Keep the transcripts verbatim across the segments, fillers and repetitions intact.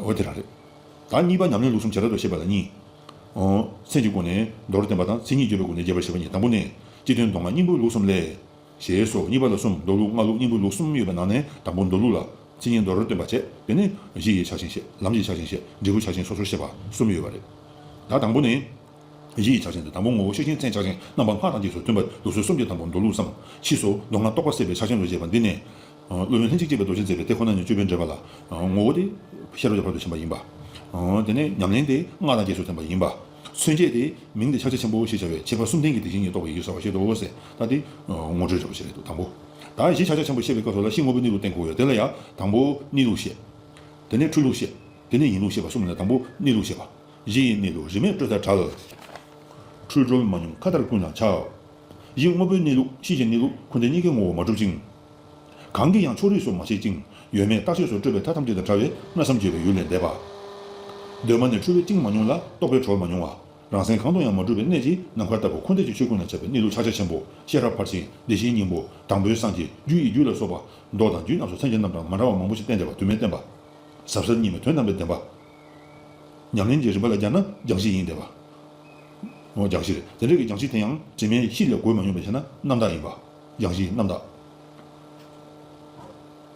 འོ་དེ་རང་རེད། ད་གཉིས་པ་ཉམས་ལེན་ལུགས་གསུམ་བྱེ་བྲག་ཏུ་བཤད་པ་ལ་གཉིས། ཨོ། མཚན་གྱི་སྒོ་ནས་མདོར་བསྟན་པ་དང་མཚན་ཉིད་བརྗོད་པའི་སྒོ་ནས་རྒྱས་པར་བཤད་པ་གཉིས། དང་པོ་ནི། སྤྱི་དོན་མདོ་སྔགས་སྙིང་པོའི་ལུགས་གསུམ་ལས། ཞེས་སོ། གཉིས་པ་ལ་གསུམ། མདོ་ལུགས་སྔགས་ལུགས་སྙིང་པོའི་ལུགས་གསུམ་ཡོད་པའི་ནང་ནས་དང་པོ་མདོ་ལུགས་ལ་མཚན་ཉིད་མདོར་བསྟན་པ་བྱས། དེ་ནས་གཞི་ཡི་ཕྱག་ཆེན་བཤད། ལམ་གྱི་ཕྱག་ཆེན་བཤད། འབྲས་བུའི་ཕྱག་ཆེན་སོ་སོར་བཤད་པ་གསུམ་ཡོད་པ་རེད། ད་དང་པོ་ནི། གཞི་ཡི་ཕྱག་ཆེན་དེ་དང་པོ་ངོ་བོ་ཤེར་ཕྱིན་མཚན་ཕྱག་ཆེན་རྣམ་པ་སྔགས་དང་རྗེས་སུ་མཐུན་པ་ལུགས་སྲོལ་གསུམ་གྱི་དང་པོ་མདོ་ལུགས་སམ། ཕྱིས་སུ་མདོ་སྔགས་རྟོགས་པ་སད་པའི་ཕྱག་ཆེན་དུ་བྱས་པ་འདི་ནི། སློབ་དཔོན་ལྷན་ཅིག་སྐྱེས་པའི་རྡོ་རྗེས་མཛད་པའི་དེ་ཁོ་ན་ཉིད་ཅོད་པན་འགྲེལ་པ་ལ། ངོ་བོ་དེ་ཤེས་རབ་ཀྱི་ཕ་རོལ་ཏུ་ཕྱིན་པ་ཡིན་པ། དེ་ནས་ཉམས་ལེན་དེ་སྔགས་དང་རྗེས་སུ་མཐུན་པ་ཡིན་པ། མཚོན་བྱེད་དེ་མིང་དེ་ཕྱག་རྒྱ་ཆེན་པོ་ཞེས་བྱ་བའི་ཁྱད་པར་གསུམ་ལྡན་གྱི་དེ་བཞིན་ཉིད་རྟོགས་པའི་ཡུལ་ཟེར་བ་ཞིག་ཏུ་འོ་ཟེར། ད་དེ་ངོ་སྤྲོད་འདྲ་པོ་ཞིག་རེད་འདུག་དང་པོ། ད་གཞི་ཕྱག་རྒྱ་ཆེན་པོ་བཤད་པའི་སྐབས་སུ་ལ་གཞི་དངོས་པོའི་གནས་ལུགས་བསྟན་དགོས་ཡོད། དེ་ལ་ཡང་དང་པོ་གནས་ལུགས་བཤད། དེ་ནས་འཁྲུལ་ལུགས་བཤད། དེ་ནས་ཡིན་ལུགས་བཤད་པ་གསུམ་ལས་དང་པོ་གནས་ལུགས་བཤད་པ། གཞི་ཡི་གནས་ལུགས་རིས་མེད་སྤྲོས་བྲལ་བྲལ། འཁྲུལ་གྲོལ་མ་མྱོང་མཁའ་ལྟར་ཀུན་ལ་ཁྱབ། གཞི་དངོས་པོའི་གནས་ལུགས་གཞི་གི་གནས་ལུགས་འཁོར་འདས་གཉིས་ཀའི་ངོ་བོ་མ་གྲུབ་ཅིང་། གང་གིས་ཡང་ཕྱོགས་རིས་སུ་མ་ཕྱེ་ཅིང་། ཡོད་མེད་རྟག་ཆད་སོགས་སྤྲོས་པའི་མཐའ་ཐམས་ཅད་དང་བྲལ་བའི་མངོན་སུམ་བརྗོད་པའི་ཡུལ་ལས་འདས་པ། གདོད་མ་ནས་འཁྲུལ་པས་བཅིངས་མ་མྱོང་ལ་རྟོག་པས་གྲོལ་མ་མྱོང་བ། རང་སེམས་གང་དུ་ཡང་མ་གྲུབ་པའི་གནད་ཀྱིས་ནམ་མཁའ་ལྟ་བུ་འཁོར་འདས་ཀྱི་ཆོས་ཀུན་ལ་ཁྱབ་པའི་གནས་ལུགས་ཕྱག་རྒྱ་ཆེན་པོ་ཤེས་རབ་ཕར་ཕྱིན་བདེ་གཤེགས་སྙིང་པོ་དང་པོའི་སངས་རྒྱས་རྒྱུ་ཡི་རྒྱུད་ལ་སོགས་པ་མདོ་དང་རྒྱུད་རྣམས་སུ་མཚན་གྱི་རྣམ་གྲངས་མ་འདྲ་བ་མང་པོ་ཞིག་བསྟན་བསྡད་པ་དུ་མས་བསྟན་པ། ཟབ་གསལ་གཉིས་མེད་དོན་དམ་པའི་བདེན་པ། ཉམས་ལེན་གྱི་རིམ་པ་ལ་སྦྱར་ན་སྦྱང་གཞི་ཡིན་བསྡད་པ། འོ་སྦྱང་གཞི་རེད། དེ་འདྲ་གི་སྦྱང་གཞི་དེ་ཡང་དྲི་མས་ཤེས་ལས་གོས་མ་མྱོང་བའི་ཆ་ན་རྣམ་དག་ཡིན་པ། སྦྱང་གཞིའི་རྣམ་དག་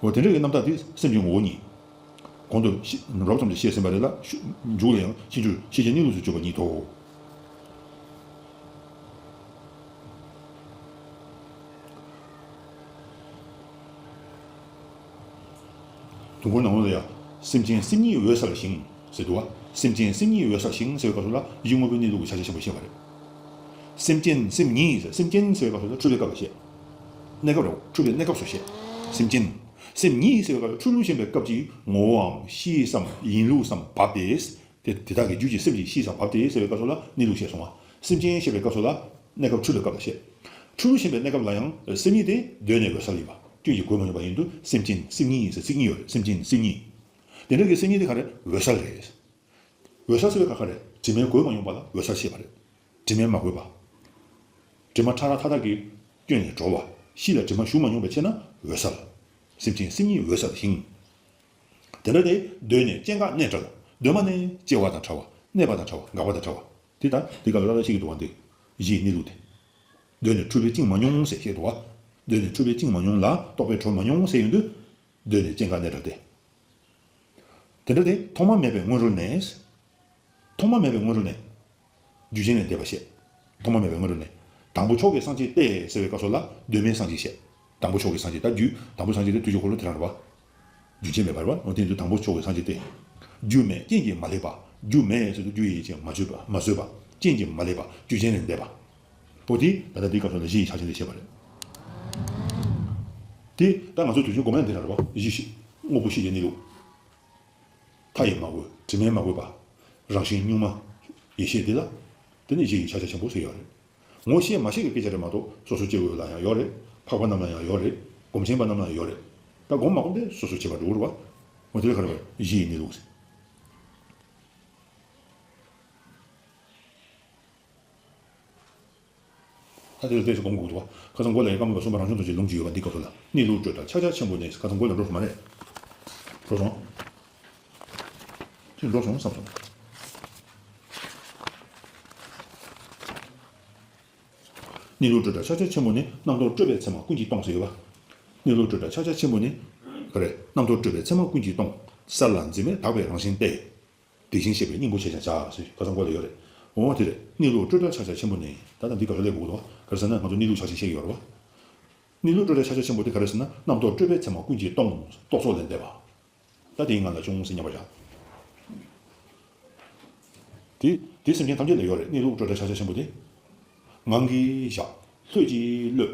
འོ་དེ་འདྲ་གི་རྣམ་དག་དེ་སེམས་ཀྱི་ངོ་བོ་ཉིད། གོང་དུ་ཤི་རོབ་ཙམ་དུ་བཤད་ཟིན་པ་རེད་ལ། མཇུག་ལ་ཡང་ཕྱིན་ཅི་ཕྱིན་ཅི་གནས་ལུགས་སུ་གྱུར་པ་ཉིད་དོ། དུས་འཁོར་ནང་ལོགས་ལ་ཡང་སེམས་ཅན་སེམས་ཉིད་འོད་གསལ་ཞིང་ཟེར་འདུག་བ། སེམས་ཅན་སེམས་ཉིད་འོད་གསལ་ཞིང་ཟེར་བའི་སྐབས་སུ་ལ་གཞི་དངོས་པོའི་གནས་ལུགས་ཀྱི་ཕྱག་རྒྱ་ཆེན་པོ་བཤད་པ་རེད། སེམས་ཅན་སེམས་ཉིད་ཟེར། སེམས་ཅན་ཟེར་བའི་སྐབས་སུ་ལ་འཁྲུལ་པའི་སྐབས་ལ་བཤད། གནས་སྐབས་རེད། འཁྲུལ་པའི་གནས་སྐབས་སུ་བཤད། སེམས་ཅན། སེམས་ཉིད་ཟེར་བའི་སྐབས་ལ་འཁྲུལ་བཞིན་པའི་སྐབས་ཀྱི་ངོ་བོའམ་གཤིས་སམ་ཡིན་ལུགས་སམ་བབ་སྟེ། དེ་དེ་དག་གི་རྒྱུད་ཀྱི་སེམས་ཀྱི་གཤིས་སམ་བབ་སྟེ་ཟེར་བའི་སྐབས་སུ་ལ་གནས་ལུགས་བཤད་སོང་བ། སེམས་ཅན་བཤད་པའི་སྐབས་སུ་ལ་གནས་སྐབས་འཁྲུལ་པའི་སྐབས་ལ་བཤད། འཁྲུལ་བཞིན་པའི་གནས་སྐབས་ལ་ཡང་སེམས་ཉིད་དེ་གདོད་ནས་འོད་གསལ་ཡིན་པ། སྐྱོན་གྱིས་གོས་མ་མྱོང་བ་ཡིན་དུས་སེམས་ཅན་སེམས་ཉིད་ཡིན་ཟེར་ཚིག་གཉིས་ཡོད་རེད། སེམས་ཅན་སེམས་ཉིད། དེ་འདྲ་གི་སེམས་ཉིད་དེ་ག་རེ་འོད་གསལ་རེད། འོད་གསལ་ཟེར་བའི་ཁ་ཁ་རེད། དྲི་མས་གོས་མ་མྱོང་པ་ལ་འོད་གསལ་ཞེས་པ་རེད། དྲི་མས་མ་གོས་པ། དྲི་མ་ཕྲ་རགས་མཐའ་དག་གི་སྐྱོན་ལས་གྲོལ་བ། གཤིས་ལ་དྲི་མ་ཞུགས་མ་མྱོང་བའི་ཕྱིར་ན་འོད་གསལ། སེམས་ཅན་སེམས་ཉིད་འོད་གསལ་ཞིང་། དེ་འདྲ་དེ་གདོད་ནས་སྐྱེ་འགག་གནས་བྲལ། གདོད་མ་ནས་སྐྱེ་བ་དང་བྲལ་བ། གནས་པ་དང་བྲལ་བ། འགག་པ་དང་བྲལ་བ། དེ་ལྟར་དེ་སྐབས་ལ་ལ་ཤེས་ཀྱི་འདུག་བ། འདི་གཞིའི་གནས་ལུགས་དེ། གདོད་ནས་འཁྲུལ་པས་བཅིངས་མ་མྱོང་ཟེར་བཤད་འདུག་བ། གདོད་ནས་འཁྲུལ་པས་བཅིངས་མ་མྱོང་ལ་རྟོག་པས་གྲོལ་མ་མྱོང་ཟེར་ཡོང་དུས། གདོད་ནས་སྐྱེ་འགག་གནས་བྲལ་ཏེ། དེ་འདྲ་དེ་ཐོག་མ་མེད་པའི་སྔོན་རོལ་ནས། ཐོག་མ་མེད་པའི་སྔོན་རོལ་ནས། རྒྱུ་ཅན་ལས་འདས་པ་བཤད། ཐོག་མ་མེད་པའི་སྔོན་རོལ་ནས། དང་པོ་མཆོག་གི་སངས་རྒྱས་ཏེ་ཟེར་བའི་སྐབས་སུ་ལ་གདོད་མའི་སངས་རྒྱས་བཤད། དང་པོ་མཆོག་གི་སངས་རྒྱས་ད་རྒྱུ་དང་པོ་སངས་རྒྱས་དེ་དུས་ཀྱི་འཁོར་ལོ་དེ་རང་རེད་བ། རྒྱུ་ཅན་མེད་པ་རེད་བ། འོ་དེ་ཡིན་དུས་དང་པོ་མཆོག་གི་སངས་རྒྱས་ཏེ། རྒྱུ་མེད་རྐྱེན་གྱིས་མ་བསླད་པ། རྒྱུ་མེད་ཟེར་དུས་རྒྱུ་ཡོད་ཅེས་མ་བརྗོད་པ་མ་བཟོད་པ། རྐྱེན་གྱིས་མ་བསླད་པ་རྒྱུ་ཅན་ལས་འདས་པ། འོ་དེ་ད་ལྟ་འདིའི་སྐབས་སུ་ལ་གཞི་ཡི་ཕྱག་ཆེན་དུ་བཤད་པ་རེད། དེ་ད་ང་ཚོའི་དུས་ཆེན་དགོངས་པ་ཡང་དེ་རང་རེད་བ། གཞི་ཤེས་དངོས་པོ་ཤེས་བྱའི་གནས་ལུགས། མཐའ་ཡས་མ་གོས་དྲི་མས་མ་གོས་པ། རང་བཞིན་གཉུག་མ། ཡེ་ཤེས་འདི་ལ། དེ་ནི་གཞི་ཡི་ཕྱག་རྒྱ་ཆེན་པོ་ཟེར་ཡོད་རེད། ངོ་ཤེས་མ་ཤེས་ཀྱི་སྐད་ཆ་རེད་མ་གཏོགས་སོ་སོ་སྐྱེ་བོ་ལ་ཡང་ཡོད་རེད། འཕགས་པ་རྣམས་ལ་ཡང་ཡོད་རེད། སྒོམ་ཆེན་པ་རྣམས་ལ་ཡང་ཡོད་རེད། ད་སྒོམ་མ་སྒོམ་དེ་སོ་སོ་སྐྱེ་བོ་འགྲོ་གི་རེད་བ། འོ་དེ་ལ་ག་རེ་བ་གཞི་ཡི་གནས་ལུགས་ཟེར། ད་དེ་ལ་དཔེ་ཆ་སྒོམ་དགོས་འདུག་བ། ཁ་སང་མགོ་ལ་ཡ་སྐམ་པ་གསུམ་པ་རང་བྱུང་རྡོ་རྗེའི་ལུང་ཅིག་ཡོད་པ་འདི་སྐབས་སུ་ལ་གནས་ལུགས་སྤྲོས་བྲལ་ཕྱག་རྒྱ་ཆེན་པོ་ནས། ཁ་སང་མགོ་ལ་འགྲོ་སོང་མ་རེད། འགྲོ་སོང་། ཅི་འགྲོ་སོང་བསམ་སོང་། གནས་ལུགས་སྤྲོས་བྲལ་ཕྱག་རྒྱ་ཆེན་པོ་ནི། རྣམ་རྟོག་སྤྲོས་པས་མཚན་མ་ཀུན་གྱིས་སྟོང་ཟེར་ཡོད་པ། གནས་ལུགས་སྤྲོས་བྲལ་ཕྱག་རྒྱ་ཆེན་པོ་ནི། ག་རེ། རྣམ་རྟོག་སྤྲོས་པས་མཚན་མ་ཀུན་གྱིས་སྟོང་། གསལ་ལ་འཛིན་མེད་དག་པའི་རང་བཞིན་ཏེ། དེ་བཞིན་གཤེགས་པའི་སྙིང་པོ་ཞེས་ཀྱང་བྱ། ཟེར་ཁ་སང་མགོ་ལ་ཡོད་རེད། འོ་དེ་རེད། གནས་ལུགས་སྤྲོས་བྲལ་ཕྱག་རྒྱ་ཆེན་པོ་ནི། ད་ལྟ་འདི་ག་རེ་ལས་དགོས་འདུག་ག་རེ་ཟེར་ན་ང་ཚོ་གནས་ལུགས་ཕྱག་ཆེན་བཤད་ཀྱི་ཡོད་རེད་བ། གནས་ལུགས་སྤྲོས་བྲལ་ཕྱག་རྒྱ་ཆེན་པོ་དེ་ག་རེ་ཟེར་ན། རྣམ་རྟོག་སྤྲོས་པས་མཚན་མ་ཀུན་གྱིས་སྟོང་། རྟོག་ཚོགས་ལས་འདས་པ། ད་དེའི་ངང་ལ་བྱུང་ཟེར་མཉམ་པར་བཞག་དེ་དེ་སེམས་ཅན་ཐམས་ཅད་ལ་ཡོད་རེད། གནས་ལུགས་སྤྲོས་བྲལ་ཕྱག་རྒྱ་ཆེན་པོ་དེ། ངང་གིས་བཞག་ལྷོད་ཀྱིས་གློད།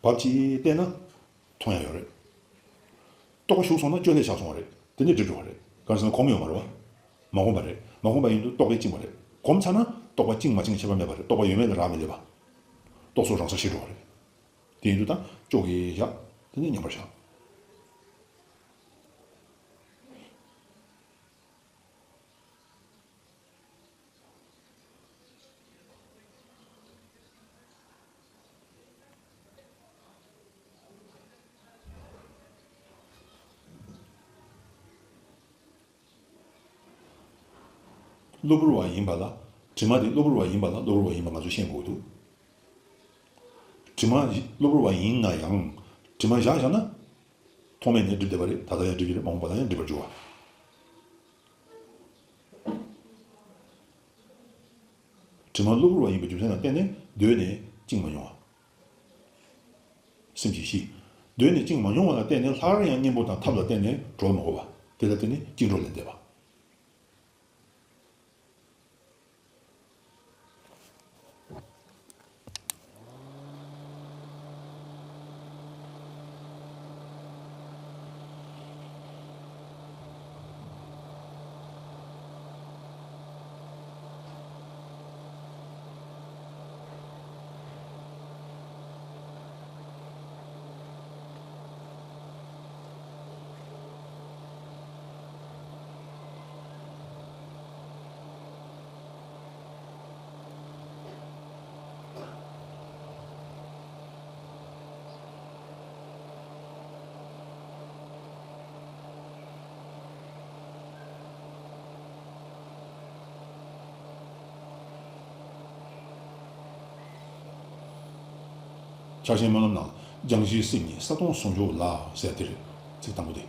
བབ་ཀྱིས་བལྟས་ན། མཐོང་ཡ་ཡོད་རེད། རྟོག་པ་ཞུགས་སོང་ན་སྐྱོན་ལས་བཞག་སོང་བ་རེད། དེ་ནས་འགྲིབ་འགྲོ་བ་རེད། གང་ཟེར་ན་གོམས་ཡོད་མ་རེད་བ། མ་གོམས་པ་རེད། མ་གོམས་པ་ཡིན་དུས་རྟོག་པས་བཅིངས་པ་རེད། གོམས་ཚར་ན་རྟོག་པ་བཅིངས་མ་བཅིངས་ཁྱད་པར་མེད་པ་རེད། རྟོག་པ་ཡོད་མེད་ལ་རག་མི་ལས་པ། རྟོག་ཚོགས་རང་སར་ཞི་འགྲོ་བ་རེད། དེ་ཡིན་དུས་ད་ཅོག་གིས་བཞག་དེ་ནས་མཉམ་པར་བཞག་གློ་བུར་བ་ཡིན་པ་ལ། དྲི་མ་དེ་གློ་བུར་བ་ཡིན་པ་ལ་གློ་བུར་བ་ཡིན་པ་ང་ཚོས་ཤེས་དགོས་འདུག་དྲི་མ་གློ་བུར་བ་ཡིན་ན་ཡང་། དྲི་མ་བཞག་བཞག་ན། ཐོག་མེད་ནས་འགྲིབ་བསྡད་པ་རེད། ད་ལྟ་ཡང་འགྲིབ་ཀྱི་རེད། མ་འོངས་པ་ལ་ཡང་འགྲིབ་པར་འགྱུར་བ། དྲི་མ་གློ་བུར་བ་ཡིན་པའི་རྒྱུ་མཚན་ལ་བརྟེན་ནས་གདོད་ནས་བཅིངས་མ་མྱོང་བ། སེམས་ཀྱི་གཞི། གདོད་ནས་བཅིངས་མ་མྱོང་བ་ལ་བརྟེན་ནས་སླར་ཡང་གཉེན་པོ་དང་ཐབས་ལ་བརྟེན་ནས་གྲོལ་མ་དགོས་པ། དེ་ལ་བརྟེན་ནས་བཅིངས་གྲོལ་ལས་འདས་པ། ཕྱག་ཆེན་སྨོན་ལམ་ནང་སྦྱང་གཞིའི་སེམས་ཉིད་ས་སྟོང་ཟུང་འཇུག་ལ་ཟེར་དེ་རེད། ཚིག་དང་པོ་དེ།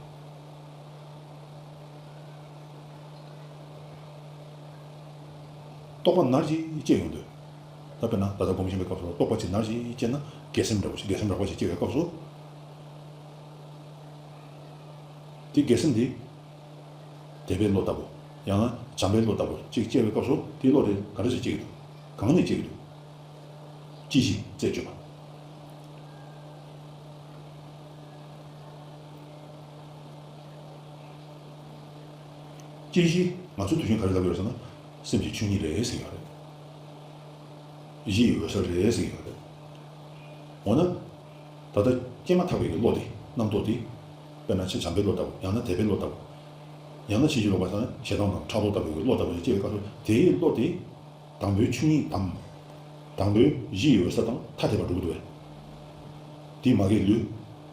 རྟོག་པ་ནར་གྱིས་སྐྱེ་ཡོང་དུས། ད་དཔེར་ན་ད་ལྟ་སྒོམ་བཞིན་པའི་སྐབས་སུ་རྟོག་པ་ཅིག་ནར་གྱིས་སྐྱེ་ན་དགེ་སེམས་འདྲ་བོ་ཞིག་དགེ་སེམས་རགས་པ་ཞིག་སྐྱེ་བའི་སྐབས་སུ། དེ་དགེ་སེམས་དེ། དད་པའི་བློ་ལྟ་བུ། ཡང་ན་བྱམས་པའི་བློ་ལྟ་བུ་ཅིག་སྐྱེ་བའི་སྐབས་སུ་དེའི་བློ་དེ་ག་འདྲ་ཞིག་སྐྱེ་གི་འདུག་གང་ནས་སྐྱེ་གི་འདུག་སྐྱེ་གཞི་རྩད་གཅོད་པ། སྐྱེ་གཞི་ང་ཚོ་དུས་རྒྱུན་ག་རེ་ལབ་ཡོད་ཟེར་ན། སེམས་ཀྱི་ཆོས་ཉིད་རེད་ཟེར་གྱི་ཡོད་རེད། གཞི་ཡི་འོད་གསལ་རེད་ཟེར་གྱི་ཡོད་རེད། འོ་ན། ད་ལྟ་སྐྱེས་མ་ཐག་པའི་བློ་དེ་རྣམ་རྟོག་དེ། དཔེར་ན་ཕྱི་བྱམས་པའི་བློ་ལྟ་བུ། ཡང་ན་དད་པའི་བློ་ལྟ་བུ། ཡང་ན་ཕྱིན་ཅི་ལོག་པ་དང་ཞེ་སྡང་དང་ཕྲག་དོག་ལྟ་བུའི་བློ་ལྟ་བུ་ཞིག་སྐྱེ་བའི་སྐབས་སུ་དེའི་བློ་དེ། དང་པོའི་ཆོས་ཉིད་དམ། དང་པོའི་གཞི་ཡི་འོད་གསལ་དང་ཐ་དད་པར་འགྲོ་གི་འདུག་བས། དེ་མ་གིར་ལུས།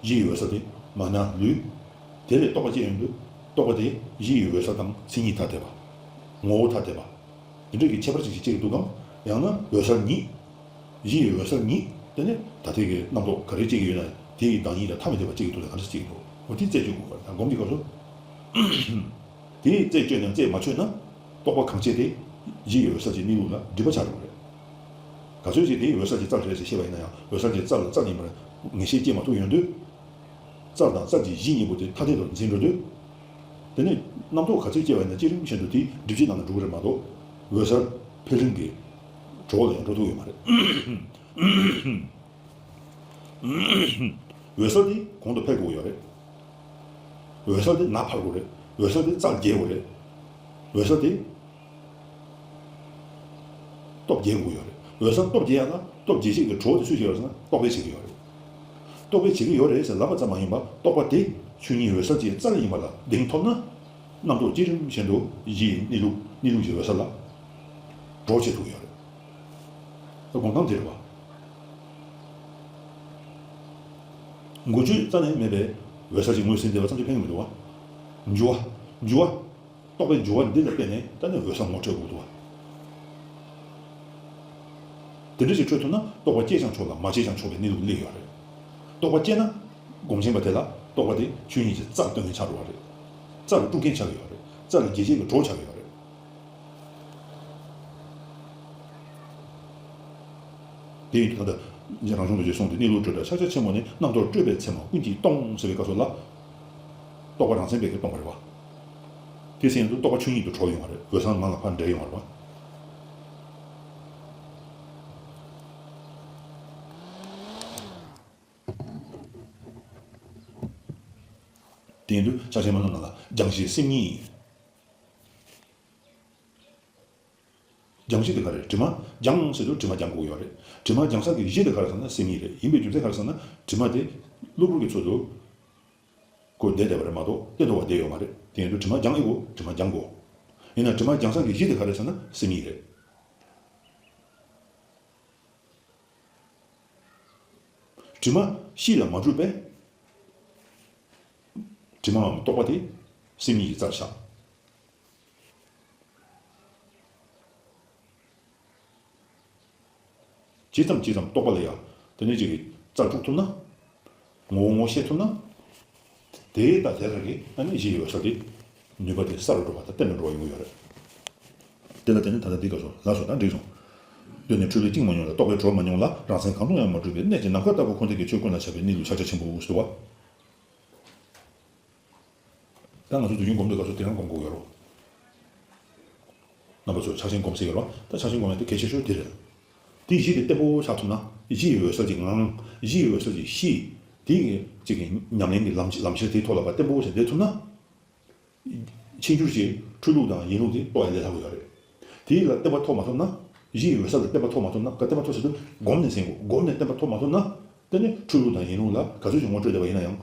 གཞི་ཡི་འོད་གསལ་དེ་མ་ན་ལུས། དེ་ལས་རྟོག་པ་སྐྱེ་ཡོང་དུས་རྟོག་པ་དེ་གཞི་ཡི་འོད་གསལ་དང་མཚན་ཉིད་ཐ་དད་པ། ངོ་བོ་ཐ་དད་པ། དེ་འདྲ་གི་ཁྱད་པར་ཅིག་ཅིག་སྐྱེ་གི་འདུག་གམ། ཡང་ན་འོད་གསལ་ཉིད། གཞི་ཡི་འོད་གསལ་ཉིད་དེ་ནི་ད་ལྟའི་གི་རྣམ་རྟོག་ག་རེ་སྐྱེ་གི་ཡོད་ན་དེ་ཡི་བདག་ཉིད་དང་ཐ་མི་དད་པ་སྐྱེ་གི་འདུག་ལ་ག་འདྲ་སྐྱེ་གི་འདུག་འོ་དེ་རྩད་གཅོད་དགོས་པ་རེད། ད་སྒོམ་གྱི་སྐབས་སུ། དེ་རྩད་གཅོད་ནས་རྩད་མ་ཆོད་ན། རྟོག་པ་གང་སྐྱེ་དེ། གཞི་ཡི་འོད་གསལ་གྱི་གནས་ལུགས་ལ་སྒྲིབ་པ་ཆགས་འགྲོ་གི་རེད། ག་ཚོད་ཅིག་དེའི་འོད་གསལ་གྱི་རྩལ་རེད་ཅེས་བཤད་པ་ཡིན་ན་ཡང་འོད་གསལ་གྱི་རྩལ་ལ་རྩལ་ཡིན་པར་ངེས་ཤེས་སྐྱེ་མ་ཐུབ་ཡོང་དུས། རྩལ་དང་རྩལ་གྱི་གཞི་གཉིས་པོ་དེ་ཐ་དད་དུ་འཛིན་འགྲོ་དུས། དེ་ནས་རྣམ་རྟོག་ག་ཚོད་སྐྱེ་བ་ཡིན་ན་བསྐྱེད་རིམ་བཞིན་དུ་དེའི་སྒྲིབ་བྱེད་རྣམས་ལ་འགྲོ་གི་རེད་མ་གཏོགས། འོད་གསལ་འཕེལ་རིམ་གྱི་གྲོགས་ལ་ཡང་འགྲོ་ཐུབ་ཡོད་མ་རེད། འོད་གསལ་དེ་གོང་དུ་འཕེལ་དགོས་ཡོད་རེད། འོད་གསལ་དེ་ནར་འཕར་དགོས་རེད། འོད་གསལ་དེ་རྩལ་རྒྱས་དགོས་རེད། འོད་གསལ་དེ་སྟོབས་རྒྱས་དགོས་ཡོད་རེད། འོད་གསལ་སྟོབས་རྒྱས་ཡ་ན་སྟོབས་རྒྱས་བྱེད་ཀྱི་གྲོགས་དེ་སུས་བྱེད་ཀྱི་ཡོད་རེད་ཟེར་ན་རྟོག་པས་བྱེད་ཀྱི་ཡོད་རེད། རྟོག་པས་བྱེད་ཀྱི་ཡོད་རེད་ཟེར་ལབ་པ་ཙམ་མ་ཡིན་པར་རྟོག་པ་དེ་ཆོས་ཉིད་འོད་གསལ་གྱི་རྩལ་ཡིན་པ་ལ་གདེང་ཐོབ་ན། རྣམ་རྟོག་བསྐྱེད་རིམ་བཞིན་དུ་གཞི་ཡི་གནས་ལུགས་གནས་ལུགས་ཀྱི་འོད་གསལ་ལ་གྲོགས་བྱེད་ཐུབ་ཀྱི་ཡོད་རེད། ད་སྒོམ་སྟངས་དེ་རེད་བ། འགུལ་སྐྱོད་རྩ་ནས་མེད་པའི་འོད་གསལ་གྱི་ངོས་ཟིན་བསྡད་པ་ཙམ་གྱིས་ཕན་གྱི་མི་འདུག་བ། འགྱུ་བ། འགྱུ་བ། རྟོག་པའི་འགྱུ་བ་འདི་ལ་བརྟེན་ནས་ད་ནི་འོད་གསལ་ངོ་འཕྲོད་དགོས་འདུག་བ། དེ་འདྲ་ཞིག་འཕྲོད་ཐུབ་ན་རྟོག་པ་སྐྱེས་ཀྱང་ཆོག་ལ་མ་སྐྱེས་ཀྱང་ཆོག་པའི་གནས་ལུགས་སླེབས་ཡོད་རེད། རྟོག་པ་སྐྱེས་ན། སྒོམ་ཆེན་པ་དེ་ལ་རྟོག་པ་དེ་ཆོས་ཉིད་ཀྱི་རྩལ་སྟོན་མཁན་ཆགས་འགྲོ་བ་རེད། རྩལ་ལ་དཀྲུག་མཁན་ཆགས་ཀྱི་ཡོད་རེད། རྩལ་ལ་རྒྱས་བྱེད་ཀྱི་གྲོགས་ཆགས་ཀྱི་ཡོད་རེད། དེ་ཡིན་དུས་ད་ལྟ་རང་བྱུང་རྡོ་རྗེས་གསུངས་ཏེ་གནས་ལུགས་སྤྲོས་བྲལ་ཕྱག་རྒྱ་ཆེན་མོ་ནི་རྣམ་རྟོག་སྤྲོས་པའི་མཚན་མ་ཀུན་གྱིས་སྟོང་ཟེར་བའི་སྐབས་སུ་ལ། རྟོག་པ་རང་མཚན་པའི་གིས་སྟོང་པ་རེད་བ། དེ་ཟེར་ཡོང་དུས་རྟོག་པ་ཆོས་ཉིད་དུ་གྲོལ་ཡོང་བ་རེད། འོད་གསལ་ངང་ལ་ཕར་འདྲེས་ཡོང་བ་རེད་བ། དེ་ཡིན་དུས་ཕྱག་ཆེན་སྨོན་ལམ་ནང་ལ་སྦྱང་གཞིའི་སེམས་ཉིད། སྦྱང་གཞི་དེ་ག་རེད། དྲི་མ་སྦྱང་ཟེར་དུས་དྲི་མ་སྦྱང་དགོས་ཡོད་རེད། དྲི་མ་སྦྱང་ས་གི་གཞི་དེ་ག་རེ་ཟེར་ན་སེམས་ཉིད་རེད། ཡིན་པའི་རྒྱུ་མཚན་ག་རེ་ཟེར་ན་དྲི་མ་དེ་གློ་བུར་གྱི་ཚུལ་དུ་ཁོ་བསྡད་བསྡད་པ་རེད་མ་གཏོགས་གཏན་དུ་བ་བསྡད་ཡོད་མ་རེད། དེ་ཡིན་དུས་དྲི་མ་སྦྱང་ཨེ་དགོས། དྲི་མ་སྦྱང་དགོས། ཡིན་ན་དྲི་མ་སྦྱང་ས་གི་གཞི་དེ་ག་རེ་ཟེར་ན་སེམས་ཉིད་རེད། དྲི་མ་གཞི་ལ་མ་གྲུབ་པས། དྲི་མའམ་རྟོག་པ་དེ་སེམས་ཉིད་ཀྱི་རྩལ་བཞག་ཇི་ཙམ་ཇི་ཙམ་རྟོག་པ་ལ་ཡང་དེ་ནས་ཅིག་གི་རྩལ་སྤྲུགས་ཐུབ་ན། ངོ་བོ་ངོ་ཤེས་ཐུབ་ན། དེ་ད་དེ་རང་གི་ཨ་ནི་གཞི་ཡི་འོད་གསལ་དེ་ནུས་པ་དེ་གསལ་རུ་འགྲོ་བ་དང་གཏན་ནས་འགྲོ་བ་ཡོང་གི་ཡོད་རེད། དེ་ལ་བརྟེན་ནས་ད་ལྟ་འདི་སྐབས་སུ་ལ་སོགས་དང་འགྲིག་སོང་། གདོད་ནས་འཁྲུལ་པས་བཅིངས་མ་མྱོང་ལ། རྟོག་པས་གྲོལ་མ་མྱོང་ལ། རང་སེམས་གང་དུ་ཡང་མ་གྲུབ་པའི། གནད་ཀྱི་ནམ་མཁའ་ལྟ་བུ་ཁོ་ནའི་ཆོས་ཀུན་ལ་ཁྱབ་པའི་གནས་ལུགས་ཕྱག་རྒྱ་ཆེན་པོ་ཞེས་པ། ད་ང་ཚོ་དུས་རྒྱུན་སྒོམ་དུས་སྐབས་སུ་དེ་རང་སྒོམ་དགོས་ཡོད་རོ། རྣམ་པ་ཚོས་ཕྱག་ཆེན་སྒོམ་ཟེར་ཡོད་རོ། ད་ཕྱག་ཆེན་སྒོམ་ཡ་དེ་གལ་ཆེ་ཤོས་དེ་རེད། དེ་གཞི་དེ་བརྟན་པོ་ཆགས་ཐུབ་ན། གཞི་ཡི་འོད་གསལ་གྱི་ངང་། གཞི་ཡི་འོད་གསལ་གྱི་གཤིས། དེ་གི་ཅིག་གི་ཉམས་ལེན་གྱི་ལམ་ལམ་ཤེས་དེའི་ཐོག་ལ་བརྟན་པོ་ཞིག་བསྡད་ཐུབ་ན། ཕྱིན་འགྱུར་གྱི་འཁྲུལ་ལུགས་དང་ཡིན་ལུགས་དེ་རྟོགས་ཡ་ལས་སླ་པོ་ཡོད་རེད། དེ་ལ་བརྟན་པ་ཐོབ་མ་ཐུབ་ན། གཞི་ཡི་འོད་གསལ་ལ་བརྟན་པ་ཐོབ་མ་ཐུབ་ན། ག་བརྟན་པ་ཐོབ་ཟེར་དུས་སྒོམ་ནས་ཟིན་དགོས། སྒོམ་ནས་བརྟན་པ་ཐོབ་མ་ཐུབ་ན། དེ་ནི་འཁྲུལ་ལུགས་དང་ཡིན་ལུགས་ལ་ག་ཚོད་ཅིག་ངོ་སྤྲོད་བསྡད་པ་ཡིན་ན་ཡང་།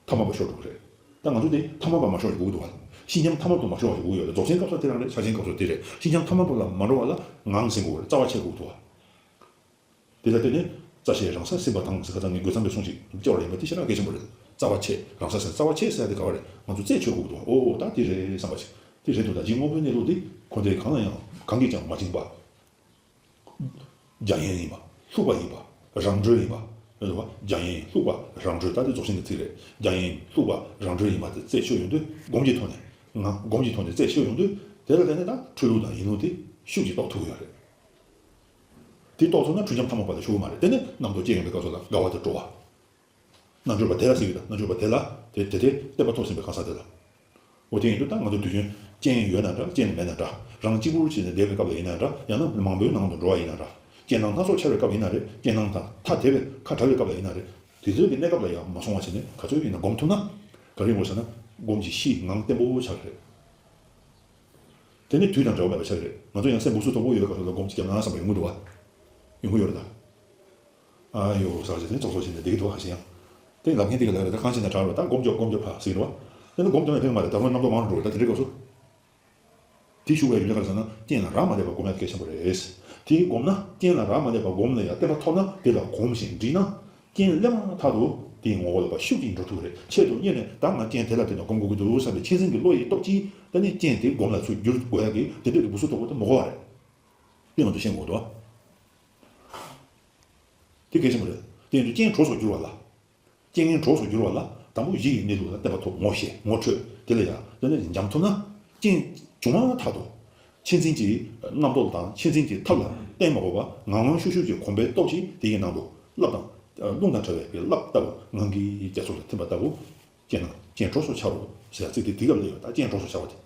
ཐ་མལ་པ་ཤོར་འགྲོ་གི་རེད། ད་ང་ཚོ་དེ་ཐ་མལ་པ་མ་ཤོར་བ་ཞིག་དགོས་ཀྱི་འདུག་བ། ཤིན་སྙམ་ཐ་མལ་དུ་མ་ཤོར་བ་ཞིག་དགོས་ཀྱི་ཡོད་རེད། རྫོགས་ཆེན་སྐབས་སུ་དེ་རང་རེད། ཕྱག་ཆེན་སྐབས་སུ་དེ་རེད། ཤིན་སྙམ་ཐ་མལ་དུ་ལ་མ་འགྲོ་བ་ལ་ངང་ཟིན་དགོས་རེད། རྩ་བ་ཆད་དགོས་འདུག་བ། དེ་ལ་བརྟེན་ནས་རྩ་ཤེས་རང་སར་ཟིན་པ་དང་ཟེར་ཁ་སང་ངས་རྒོད་ཚང་གི་གསུང་ཞིག་སྐྱོར་བ་ཡིན་པ་དེ་ཞེ་དྲག་གལ་ཆེན་པོ་རེད། རྩ་བ་ཆད་རང་སར་ཟིན། རྩ་བ་ཆད་ཟེར་ཡ་དེ་ག་བ་རེད། ང་ཚོ་རྩད་ཆོད་དགོས་འདུག་བ། ཨོ་ད་དེ་རེད་བསམ་པ་ཞིག་དེ་རེད་འདུག་ད་གཞི་དངོས་པོའི་གནས་ལུགས་དེ་འཁོར་འདས་གང་ལ་ཡང་གང་གིས་ཀྱང་མ་བཅིངས་པ། རྒྱ་ཡན་ཡིན་པ། ལྷུག་པ་ཡིན་པ། རང་གྲོལ་ཡིན་པ། རེད་བ། རྒྱ་ཡན་ལྷུག་པ་རང་གྲོལ། ད་དེ་རྫོགས་ཆེན་གྱི་ཚིག་རེད། རྒྱ་ཡན་ལྷུག་པ་རང་གྲོལ་ཡིན་པ་དེ་རྩད་ཆོད་ཡོང་དུས། སྒོམ་གྱི་ཐོག་ནས། ང་སྒོམ་གྱི་ཐོག་ནས་རྩད་ཆོད་ཡོང་དུས། དེ་ལ་བརྟེན་ནས་ད་འཁྲུལ་ལུགས་དང་ཡིན་ལུགས་དེ་ཤུགས་ཀྱིས་རྟོགས་ཐུབ་ཀྱི་ཡོད་རེད། དེ་རྟོགས་ཐུབ་ན་འཁྲུལ་སྙམ་ཐ་མལ་པ་ལ་ཤོར་གྱི་མ་རེད། དེ་ནི་རྣམ་རྟོག་སྐྱེ་ཡོང་པའི་སྐབས་སུ་ལ་དགའ་བ་དང་སྤྲོ་བ། རྣལ་འབྱོར་པ་དེ་ལ་ཟེར་གྱི་འདུག་རྣལ་འབྱོར་པ་དེ་ལ། དེ་དེ་དེ་བརྟན་པ་ཐོབ་ཟིན་པའི་གང་ཟག་དེ་ལ། འོ་དེ་ཡིན་དུས་ད་ང་ཚོ་དུས་རྒྱུན་རྐྱེན་ཡོད་ན་འདྲ། རྐྱེན་མེད་ན་འདྲ། རང་གཅིག་པུར་བྱས་ནས་བསྡད་པའི་སྐབས་ལ་ཡིན་ན་འདྲ། ཡང་ན་མང་པོའི་ནང་དུ་འགྲོ་བ་ཡིན་ན་འདྲ། རྐྱེན་སྣང་སྣ་ཚོགས་འཆར་བའི་སྐབས་ཡིན་ན་རེད། རྐྱེན་སྣང་དང་ཐ་དད་པའི་ཁ་བྲལ་བའི་སྐབས་ལ་ཡིན་ན་རེད། དེ་ཚོའི་གི་གནས་སྐབས་ལ་ཡང་མ་སོང་བ་བྱས་ནས་ག་ཚོད་ཡིན་ན་སྒོམ་ཐུབ་ན། ག་རེ་ཡོང་དགོས་ཟེར་ན། སྒོམ་གྱི་གཤིས་ངང་བརྟན་པོ་ཆགས་ཀྱི་རེད། དེ་ནི་དུས་དང་འབྲེལ་བ་མེད་པ་ཆགས་ཀྱི་རེད། ང་ཚོ་ཡང་སེམས་སྦུག་སུ་དོག་པོ་ཡོད་པའི་སྐབས་སུ་ལ་སྒོམ་གཅིག་བརྒྱབ་ན་བསམ་པ་ཡོང་གི་འདུག་བ། ཡོང་གི་ཡོད་རེད་ད། ཨ་ཡོ་ཟེར་བ་ཞིག་དེ་ཙོག་ཙོག་བྱས་ནས་བསྡད་ཀྱི་འདུག་ཧ་ཤེས་ཡང་། དེ་ལབ་མཁན་དེ་ག་ལ་རེད། ད་གང་བྱས་ན་དྲག་རོགས། ད་སྒོམ་རྒྱོབ་སྒོམ་རྒྱོབ་ཕ་ཟེར་གྱི་རེད་བ། དེ་ནི་སྒོམ་རྒྱོབ་ན་ཕན་གྱི་མ་རེད། ད་རུང་རྣམ་རྟོག་མང་རུ་འགྲོ་རེད། ད་དེ་འདྲའི་སྐབས་སུ། དེ་ཞུ་བའི་ཡུལ་ག་རེ་ཟེར་ན། རྐྱེན་ལ་རག་མ་ལས་པར་སྒོམ་ཡ་དེ་གལ་ཆེན་པོ་རེད། དེ་སྒོམ་ན། རྐྱེན་ལ་རག་མ་ལས་པར་སྒོམ་ལ་ཡང་བརྟན་པ་ཐོབ་ན། དེ་ལ་གོམས་ཤིང་འདྲིས་ན། རྐྱེན་སླེབས་མ་ཐག་ཏུ་དེའི་ངོ་བོ་ལ་ཕར་ཤུགས་ཀྱིས་འགྲོ་ཐུབ་ཀྱི་རེད། ཆེད་དུ་གཉེར་ནས་ད་ང་རྐྱེན་དེ་ལ་བརྟེན་ནས་སྒོམ་དགོས་ཀྱི་འདུག་བསམ་པའི་མཁྱེན་བརྩེ་གི་བློ་ཡི་སྟོབས་ཀྱིས། ད་ནི་རྐྱེན་དེ་སྒོམ་ལ་ཚུར་བསྒྱུར་དགོས་ཡ་གི་དེ་འདྲ་གི་སྦུག་སུ་དོག་པོ་དེ་མི་དགོས་པ་རེད། དེ་ང་ཚོ་ཤེས་དགོས་འདུག་དེ་གལ་ཆེན་པོ་རེད། དེ་ཡིན་དུས་རྐྱེན་གྲོགས་སུ་འགྱུར་བ་ལ། རྐྱེན་ངན་གྲོགས་སུ་འགྱུར་བ་ལ། དང་པོ་གཞི་ཡི་གནས་ལུགས་ལ་བརྟན་པ་ཐོབ། ངོ་ཤེས་ངོ་འཕྲོད། དེ་ལ་ཡང་དེ་ནས་འཇམ་ཐུབ་ན། རྐྱེན་བྱུང་མ་ཐག་ཏུ། མཁྱེན་བརྩེ་གྱི་རྣམ་རྟོག་དང་མཁྱེན་བརྩེ་གྱི་ཐབས་ལ་བརྟེན་མ་དགོས་པར། ངང་ངམ་ཤུགས་ཤུགས་ཀྱི་གོམས་པའི་སྟོབས་ཀྱིས་དེ་ཡི་ནང་དུ་རླབས་དང་། རླུང་དང་བྲལ་བའི་རླབས་ལྟ་བུ། ངང་གིས་རྒྱ་མཚོ་ལ་ཐིམ་པ་ལྟ་བུ། རྐྱེན་ནམ་རྐྱེན་གྲོགས་སུ་འཆར་རོ་ཟེར་ཡ་ཚིག་དེ་དེ་སྐབས་ལ་ཡོད། ད་རྐྱེན་གྲོགས་སུ་འཆར་བ་དེ།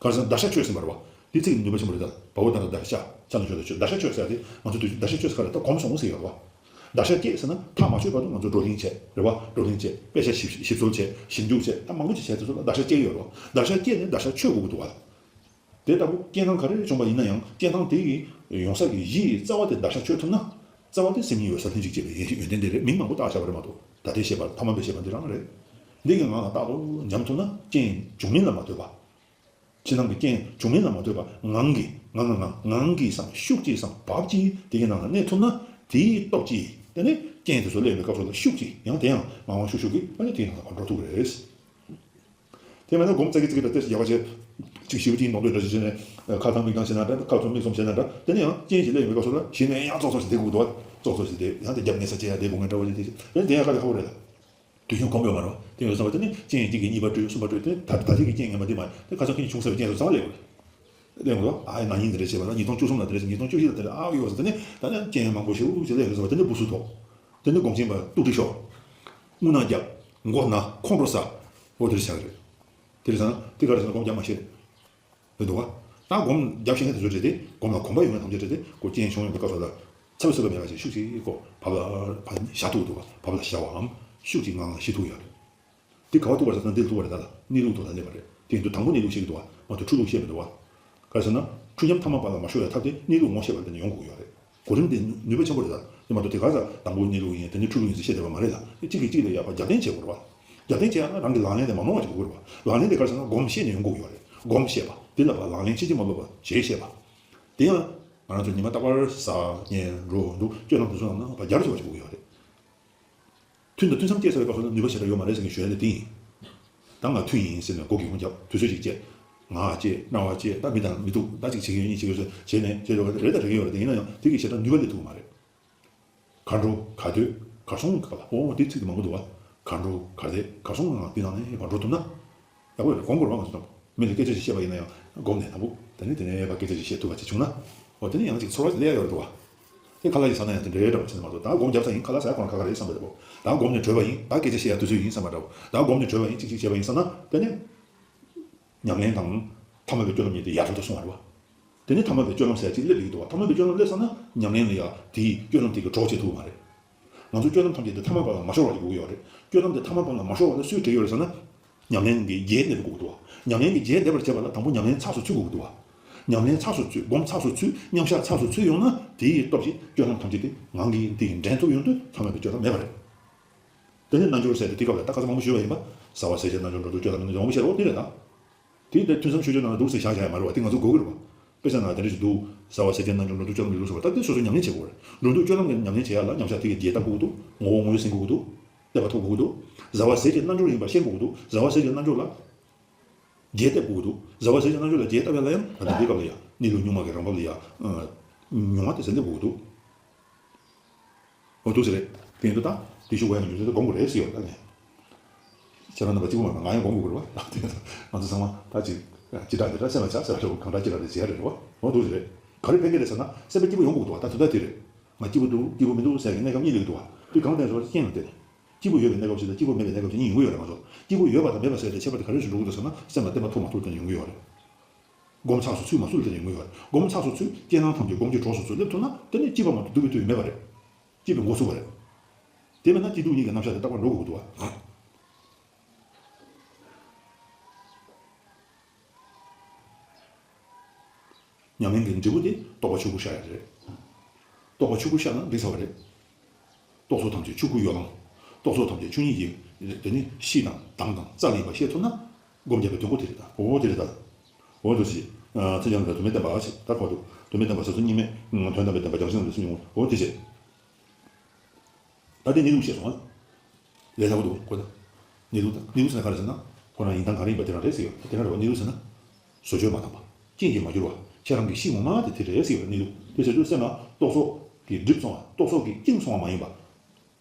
ག་རེ་ཟེར་ན་བརྡར་ཤ་གཅོད་ཟིན་པ་རེད་བ། འདི་ཚིག་ནུས་པ་ཆེན་པོ་རེད་ད། བ་འོ་ད་ར་བརྡར་ཤ་ཆ་ནས་ཤོད་ད་ཆོད། བརྡར་ཤ་གཅོད་ཟེར་ཡ་དེ་ང་ཚོ་དུས་རྒྱུན་བརྡར་ཤ་གཅོད་ཟེར་ག་རེ་ད་གོམས་སོང་ཟེར་ཡོད་རེད་བ། བརྡར་ཤ་བཅད་ཟེར་ན་ཐག་མ་ཆོད་བར་དུ་ང་ཚོ་བགྲོ་གླེང་བྱས་རེད་བ། བགྲོ་གླེང་བྱས། དཔེ་ཆ་ཞིབ་ཞིབ་འཚོལ་བྱས། ཞིབ་འཇུག་བྱས། ད་མང་པོ་ཅིག་བྱས་དེ་ཚོ་ལ་བརྡར་ཤ་བཅད་ཡོད་རེད་བ། བརྡར་ཤ་བཅད་ནས་བརྡར་ཤ་ཆོད་དགོས་ཀྱི་འདུག་བ། དེ་ལྟ་བུ་རྐྱེན་སྣང་ག་རེ་བྱུང་བ་ཡིན་ན་ཡང་རྐྱེན་སྣང་དེ་ཡི་ཡོང་ས་ཀྱི་གཞི་ཡི་རྩ་བ་དེ་བརྡར་ཤ་གཅོད་ཐུབ་ན། རྩ་བ་དེ་སེམས་ཉིད་འོད་གསལ་ལྷན་ཅིག་སྐྱེས་པའི་ཡོན་ཏན་དེ་རེད། མིང་མང་པོ་བཏགས་བཞག་པ་རེད་མ་གཏོགས། ད་ལྟའི་ཤེས་པ་ཐ་མལ་པའི་ཤེས་པ་འདི་རང་རེད། འདི་གི་ངང་ལ་རྟག་ཏུ་འཇམ་ཐུབ་ན། རྐྱེན་བྱུང་མིན་ལ་མ་ལྟོས་པ། ཕྱི་ནང་གི་རྐྱེན་བྱུང་མིན་ལ་མ་ལྟོས་པ། ངང་གིས་ངང་ངང་ངང་གིས་སམ་ཤུགས་ཀྱིས་སམ་བབ་ཀྱིས་དེ་གི་ནང་ལ་གནས་ཐུབ་ན། དེའི་སྟོབས་ཀྱིས་དེ་ནས་རྐྱེན་དེ་ཚོ་སླེབས་པའི་སྐབས་སུ་ལ་ཤུགས་ཀྱིས་ཡང་དེ་ཡང་ངང་ངམ་ཤུགས་ཤུགས་ཀྱིས་ཨ་ནི་དེའི་ནང་ལ་འགྲོ་ཐུབ་ཀྱི་རེད། དེ་མིན་ན་སྒོམ་ཙག་གི་ཙག་གི་ད་ལྟ་ཡག་པ་བྱས། ཅིག་ཞེ་པོ་ཅིག་ནོར་འདོད་འདྲ་ཞིག་བྱས་ནས། ཁ་ཐང་མིག་ཐང་བྱས་ན་འདྲ། ཁ་ཚོ་མིག་ཙུམ་བྱས་ན་འདྲ། དེ་ནས་ཡང་རྐྱེན་ཞིག་སླེབས་ཡོང་བའི་སྐབས་སུ་ལ་གཞི་ནས་ཡང་ཙོག་ཙོག་ཞིག་བསྡད་དགོས་འདུག་བ། ཙོག་ཙོག་ཞིག་བསྡད། ཡང་དེ་རྒྱབ་ངེས་ས་བྱས་ཡ་བསྡད་དགོས་ངེས་འདྲ་བོ་ཞིག་དེ། དེ་ནས་དེ་ཡང་དཀའ་ལས་ཁག་པོ་རེད་ལ། དུས་རྒྱུན་གོམས་ཡོད་མ་རེད་བ། དེ་ཡོད་ཙང་བ་དེ་ནས་རྐྱེན་གཅིག་གིས་གཉིས་པ་བསྐྲུན། གསུམ་པ་བསྐྲུན། དེ་ད་ད་ཐེངས་ཀྱི་རྐྱེན་ངན་པ་འདི་མ་རེད། དེ་ཁ་སང་ཁྱེད་བྱུང་ཟེར་བའི་རྐྱེན་ཚོ་ཚང་མ་སླེབས་དགོས་རེད། སླེབས་མི་འདུག་ཨ་ན་ནིང་འདི་འདྲ་བྱས་པ་ན། ཉིས་སྟོང་བཅུ་གསུམ་ལ་འདི་འདྲ་བྱས། ཉིས་སྟོང་བཅུ་བཞི་ལ་འདི་འདྲ། ཨ་ཡོད་ཟེར། དེ་ནས་ད་ནི་རྐྱེན་མང་པོ་ཞེ་པོ་ཅིག་སླེབས་ཡོད་ཟེར་བ་དེ་འདྲ་སྦུག་སུ་དོག་དེ་ནི་སྒོམ་ཆེན་པ་སྟུག་སྒྲིལ་ཤོར། རྔུལ་ནག་བརྒྱབ། མགོ་ན། ཁོང་ཁྲོ་ཟ། འོ་དེ་འདྲ་ཆགས་རེད། དེ་རེད་ཟེར་ན་དེ་ག་རེ་ཟེར་ན་སྒོམ་རྒྱག་མ་ཤེས། རེད་འདུག་བ། ད་སྒོམ་རྒྱབ་ཤེས་མཁན་དེ་ཚོ་རེད་དེ། སྒོམ་ལ་གོམས་པ་ཡོད་མཁན་ཐམས་ཅད་རེད་དེ། ཁོ་རྐྱེན་བྱུང་ཡོང་པའི་སྐབས་སུ་ལ་ཚ་བའི་ཚ་བའི་མེད་པ་ཞིག་ཤུགས་ཅིག་ཁོ་བབ་ལ་བཞག་ཐུབ་འདུག་བ། བབ་ལ་བཞག་པའམ་ཤུགས་ཅིག་ངང་ལ་ཞི་ཐུབ་ཡོད་རེད། དེ་ག་བ་ཐུག་པ་རེད་ཟེར་ན་འདིར་ཐུག་པ་རེད། ད་ལ་གནས་ལུགས་ཐོག་ལ་སླེབས་པ་རེད། དེ་ཡིན་དུས་དང་པོ་གནས་ལུགས་ཤེས་ཀྱི་འདུག་བ། མ་གཏོགས་འཁྲུལ་ལུགས་ཤེས་མི་འདུག་བ། ག་རེ་ཟེར་ན་འཁྲུལ་ཉམས་ཐ་མལ་པ་ལ་མ་ཤོར་བའི་ཐབས་དེ་གནས་ལུགས་ངོ་ཤེས་པ་དེ་ནས་ཡོང་དགོས་ཀྱི་ཡོད་རེད། གོ་རིམ་དེ་ནུས་པ་ཆེན་པོ་རེད་ད། དེ་མ་གཏོགས་དེ་ག་ས་དང་པོ་གནས་ལུགས་ཡིན། དེ་ནས་འཁྲུལ་ལུགས་ཡིན་ཟེར་བཤད་བསྡད་པ་མ་རེད་ད། དེ་གཅིག་གིས་གཅིག་ལ་ཡག་པ་རྒྱབ་རྟེན་བྱེད་དགོས་རེད་བ། རྒྱབ་རྟེན་བྱེད་ཡ་ན་རང་གི་ལག་ལེན་དེ་མ་ནོར་བ་བྱེད་དགོས་རེད་བ། ལག་ལེན་དེ་ག་རེ་ཟེར་ན་སྒོམ་ཤེས་ནས་ཡོང་དགོས་ཀྱི་ཡོད་རེད། སྒོམ་ཤེས་པ་དེ་ལ་བ་ལག་ལེན་ཤེས་ཀྱི་མ་ལོབ་པ་བྱེད་ཤེས་པ། དེ་ཡང་ང་རང་ཚོ་ཉི་མ་རྟག་པར་ཟ་ཉལ་འགྲོ་འདུག་སྤྱོད་ལམ་དེ་ཚོ་ནང་ན་བ་རྒྱབ་བྱེད་པ་བྱེད་དགོས་ཀྱི་ཡོད་རེད། ཐུན་དང་ཐུན་མཚམས་བཅད་ཚར་བའི་སྐབས་སུ་ནུས་པ་ཞེ་དྲག་ཡོད་མ་རེད་ཟེར་མཁན་ཞུ་ཡ་ནི་དེ་ཡིན། ད་ང་ཐུན་ཡིན་ཟེར་ནས་སྒོ་སྒེའུ་ཁུང་བརྒྱབ། དུས་ཚོད་ཅིག་བཅད། ངག་བཅད་རྣ་བ་བཅད། ད་མི་དང་མི་ཐུག་ད་ཅིག་བྱེད་ཀྱི་ཡོད་གཉིས་བྱེད་ཀྱི་ཡོད་བྱས་ནས་བྱེད་འགྲོ་བ་རེད། ད་རེ་གི་ཡོད་རེད། དེ་ཡིན་ན་ཡང་དེ་གི་ཞེ་དྲག་ནུས་པ་སླེབས་ཐུབ་ཀྱི་མ་རེད། ག་འགྲོ་ག་སྡོད་གར་སོང་ག་ལ། འོ་འདི་ཚིག་དེ་མང་པོ་འདུག་བ། ག་འགྲོ་ག་སྡོད་གར་སོང་ག་ལ། འདི་ནང་ནས་ཕར་འགྲོ་ཐུབ་ན་ཡག་པོ་རེད། གོམས་དགོས་རེད་བ། ང་ཚོ་མི་ལ་སྐད་ཆ་ཞིག་བཤད་པ་ཡིན་ན་ཡང་སྒོམ་ནས་དང་པོ་དེ་ནས་དེ་ནས་ཕར་སྐད་ཆ་ཞིག་བཤད་ཐུབ་པ་ཅིག་བྱུང་ན། འོ་དེ་ནས་ཡང་ཅིག་ཚོར་བ་ཞིག་སླེབས་ཡག་ཡོད་རེད་འདུག་བ། དེ་ཁ་ལག་ཡིན་བསམ་ན་ཡང་དེ་འདྲའི་འདྲ་བ་བྱས་ནས་མ་གཏོགས། ད་སྒོམ་བརྒྱབ་ཚར་ཡིན། ཁ་ལག་ཟ་ཡག་ཁོ་རང་ཁ་ཁ་རེད་བསམ་པ་འདྲ་པོ། ད་སྒོམ་ནས་གྲོལ་བ་ཡིན། ད་སྐད་ཆ་བཤད་ཡག་དུས་ཚོད་ཡིན་བསམ་པ་འདྲ་པོ། ད་སྒོམ་ནས་གྲོལ་བ་ཡིན། ཅིག་ཅིག་བྱས་པ་ཡིན་བསམ་ན་དེ་ནས། ཉམས་ལེན་དང་ཐ་མལ་པའི་སྤྱོད་ལམ་གཉིས་དེ་ཡར་འགྲོ་དུ་སོང་བ་རེད་བ། དེ་ནས་ཐ་མལ་པའི་སྤྱོད་ལམ་ཟེར་ཡག་ཅིག་སླེབས་ཀྱི་འདུག་བ། ཐ་མལ་པའི་སྤྱོད་ལམ་སླེབས་ཚར་ན་ཉམས་ལེན་ལ་ཡ་དེའི་སྤྱོད་ལམ་དེ་གི་གྲོགས་བྱེད་ཐུབ་ཀྱི་མ་རེད། ང་ཚོ་སྤྱོད་ལམ་ཐམས་ཅད་དེ་ཐ་མལ་པ་ལ་མ་ཤོར་བ་ཅིག་དགོས་ཀྱི་ཡོད་རེད། སྤྱོད་ལམ་དེ་ཐ་མལ་པ་ལ་མ་ཤོར་བ་ལ་སུས་བྲེལ་ཡོད་རེད་ཟེར་ན། ཉམས་ལེན་གྱི་རྒྱས་འདེབས་དགོས་ཀྱི་འདུག་བ། ཉམས་ལེན་གྱི་རྒྱས་འདེབས་པར་བྱེད་པ་ལ་དང་པོ་ཉམས་ལེན་ཚགས་སུ་ཚུད་དགོས་ཀྱི་འདུག་བ། ཉམས་ལེན་ཚགས་སུ་ཚུད། སྒོམ་ཚགས་སུ་ཚུད། མཉམ་བཞག་ཚགས་སུ་ཚུད་ཡོང་ན་དེའི་སྟོབས་ཀྱིས་སྤྱོད་ལམ་ཐམས་ཅད་དེ་ངང་གིས་འདི་འདྲེན་ཐུབ་ཡོང་དུས་ཐ་མལ་པའི་སྤྱོད་ལམ་མེད་པ་རེད། དེ་ནས་རྣལ་འབྱོར་ཟེར་ཏེ་དེ་སྐབས་ལ་ད་ཁ་སང་མང་པོ་ཞུས་པ་ཡིན་པ། བཟའ་བ་ཟས་བཅས་རྣལ་འབྱོར་འགྲོ་འདུག་སྤྱོད་ལམ་ནི་མང་པོ་བཤད་རོགས་དེ་རེད་ད། དེ་འདྲ་ཐུན་བསམ་ཆོས་སྤྱོད་ནང་ལ་འདུག་ཟེར་བཞག་བཞག་ཡ་མ་རེད་བ། དེ་ང་ཚོ་དགོས་ཀྱི་རེད་བ། དཔེ་ཆ་ནང་ལ་དེ་འདྲ་ཞིག་འདུག་བཟའ་བ་ཟས་བཅས་རྣལ་འབྱོར་འགྲོ་འདུག་སྤྱོད་ལམ་ནི་ལུགས་སུ་བ། ད་དེ་སོ་སོའི་ཉམས་ལེན་བྱེད་དགོས་རེད། འགྲོ་འདུག་སྤྱོད་ལམ་གྱི་ཉམས་ལེན་བྱེད་ཡ་ལ་མཉམ་བཞག་དེ་གི་རྒྱས་བཏབ་དགོས་ཀྱི་འདུག་ངོ་བོ་ངོས་ཟིན་དགོས་ཀྱི་འདུག་བསླབ་པ་ཐོབ་དགོས་ཀྱི་འདུག་བཟའ་བ་ཟས་བཅས་རྣལ་འབྱོར་ཡིན་པ་ཤེས་དགོས་ཀྱི་འདུག་བཟའ་བ་ཟས་བཅས་རྣལ་འབྱོར་ལ་རྒྱས་བཏབ་དགོས་ཀྱི་འདུག་བཟའ་བ་ཟས་བཅས་རྣལ་འབྱོར་ལ་རྒྱས་བཏབ་ཡ་ལ་ཡང་ད་ལྟ་འདི་སྐབས་ལ་ཡ་གནས་ལུགས་གཉུག་མ་གི་རང་བབས་ལ་ཡ། ཨ། མྱོང་བ་དེ་ཚོ་སླེབས་དགོས་ཀྱི་འདུག་འོ་འདུག་ཟེར་རེད། དེ་ཡིན་དུས་ད་དེ་ཤུགས་ཡང་ཡོད་ཚད་སྒོམ་དགོས་རེད་ཟེར་ཡོད་ད་ནས། ཁྱེད་རང་རྣམ་པ་གཅིག་པུ་མ་རེད་པ། ང་ཡང་སྒོམ་དགོས་ཀྱི་རེད་པ། ད་དེ་ང་ཚོ་ཚང་མ་ད་ཅིག་ཅི་འདྲ་འདི་འདྲ་སེམས་ལ་ཆགས་ཟེར་བ་འདྲ་པོ། གང་འདྲ་ཅི་འདྲ་རེད་ཟེར་ཡ་རེད་པ། འོ་འདུག་ཟེར་རེད། ག་རེ་ཕན་གྱི་རེད་ཟེར་ན་སེམས་པ་སྐྱིད་པོ་ཡོང་དགོས་ཀྱི་འདུག་པ། ད་དེ་ལྟ་དེ་རེད། ང་སྐྱིད་པོ་འདུག་སྐྱིད་པོ་མི་འདུག་ཟེར་གྱི་གནས་སྐབས་གཉིས་སླེབས་ཀྱི་འདུག་པ། དེ་གང་ལྡན་ཟེར་བ་རྐྱེན་ལ་བརྟེན་ནས། སྐྱིད་པོ་ཡོད་པའི་གནས་སྐབས་ཅིག་དང་སྐྱིད་པོ་མེད་པའི་གནས་སྐབས་ཅིག་གཉིས་ཡོང་གི་ཡོད་རེད། ང་ཚོ་སྐྱིད་པོ་ཡོད་པ་དང་མེད་པ་ཟེར་ཏེ་ཁྱད་པར་དེ་ག་རེ་ཞིག་འགྲོ་གི་འདུག་ཟེར་ན་སེམས་ལ་བརྟན་པ་ཐོག་མ་ཐུག་དེ་ནས་ཡོང་གི་ཡོད་རེད། སྒོམ་ཚགས་སུ་ཚུད་མ་ཚུད་དེ་ནས་ཡོང་གི་ཡོད་རེད། སྒོམ་ཚགས་སུ་ཚུད། རྐྱེན་དང་ཐམས་ཅད་སྒོམ་གྱི་གྲོགས་སུ་ཚུད་སླེབས་ཐུབ་ན་དེ་ནས་སྐྱིད་པ་མ་གཏོགས་སྡུག་པའི་དུས་མེད་པ་རེད། སྐྱིད་པའི་འགོ་ཚུགས་པ་རེད། དེ་མེད་ན་སྐྱིད་སྡུག་གཉིས་ཀྱི་རྣམ་གཞག་དེ་རྟག་པར་འགྲོ་དགོས་ཀྱི་འདུག་པ། ཉམས་ལེན་གྱི་འབྲས་བུ་དེ་རྟོགས་པ་ཆོས་སྐུར་ཤར་ཡ་རེད། རྟོགས་པ་ཆོས་སྐུར་ཤར་ན་འགྲིག་ཚར་བ་རེད། རྟོག་ཚོགས་ཐམས་ཅད་ཆོས་སྐུའི་ཡོ་ལང་། རྟོག་ཚོགས་ཐམས་ཅད་ཆོས་ཉིད་ཀྱི་དེ་ནི་གཤིས་དང་གདངས་དང་རྩལ་ཡིན་པ་ཤེས་ཐུབ་ན། སྒོམ་བརྒྱབ་པའི་དོན་གོ་དེ་རེད་ད། འོ་དེ་རེད་ད། འོ་འདུག་སེ། ཚིག་ཀྱང་ལ་དོན་མེད་བསྟན་པ་ཞེས་ད་གོ་འདུག་དོན་མེད་བསྟན་པ་ཟེར་ཚུལ་གཉིས་མེད། དོན་དམ་པའི་བསྟན་པ་རྒྱང་ཤིང་ལ་སུ་མྱོང་། འོ་དེ་བྱས། ད་དེ་གནས་ལུགས་བཤད་སོང་ང་། ལས་སླ་པོ་འདུག་གོ་ད། གནས་ལུགས་དང་གནས་ལུགས་ཟེར་ན་ག་རེ་ཟེར་ན། ཁོ་རང་ཡིན་སྟངས་ག་རེ་ཡིན་པ་དེ་རང་རེད་ཟེར་ཡོད། དེ་ག་རེ་བ་གནས་ལུགས་ཟེར་ན། བཟོ་བཅོས་མ་བཏང་བ། རྐྱེན་གྱིས་མ་གྱུར་བ། ཁྱེད་རང་གི་གཤིས་ངོ་མ་དེ་དེ་རེད་ཟེར་ཡོད་གནས་ལུགས། དེ་ཟེར་དུས་སེམས་ལ་རྟོག་ཚོགས་ཀྱིས་བསྒྲིབས་སོང་བ། རྟོག་ཚོགས་ཀྱིས་བཅིངས་སོང་བ་མ་ཡིན་པ།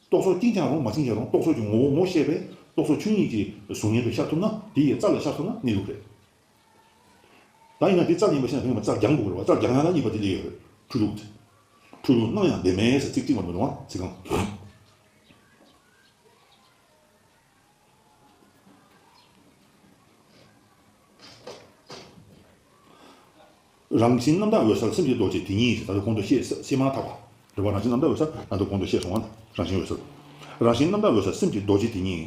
རྟོག་ཚོགས་བཅིངས་ཀྱང་རུང་མ་བཅིངས་ཀྱང་རུང་རྟོག་ཚོགས་ཀྱི་ངོ་བོ་ངོ་ཤེས་པས་རྟོག་ཚོགས་ཆོས་ཉིད་ཀྱི་གཟུགས་བརྙན་དུ་ཤར་ཐུབ་ན་དེ་ཡི་རྩལ་ལ་ཤར་ཐུབ་ན་གནས་ལུགས་རེད། ད་ཡིན་ན་དེ་རྩལ་ཡིན་པ་ཤེས་ན་ཕན་པ། རྩལ་སྦྱང་དགོས་རེད་བ། རྩལ་སྦྱང་ཡ་ལ་གཉིས་པ་དེ་སླེབས་ཡོད་རེད། འཁྲུལ་ལུགས་དེ། འཁྲུལ་ལུགས་སྣང་ཡང་བདེན་མེད་ཟེར་ཚིག་གཅིག་མ་མི་འདུག་ཨ་ཚིག་གང་། རང་བཞིན་རྣམ་དག་འོད་གསལ་སེམས་ཀྱི་རྡོ་རྗེ་དེ་ཉིད་ཟེར། ད་དུང་གོང་དུ་བཤད་བཤད་མ་ཐག་པ་རེད་བ། རང་བཞིན་རྣམ་དག་འོད་གསལ་ད་དུང་གོང་དུ་བཤད་སོང་བ། རང་བཞིན་འོད་གསལ། རང་བཞིན་རྣམ་དག་འོད་གསལ་སེམས་ཀྱི་རྡོ་རྗེ་དེ་ཉིད།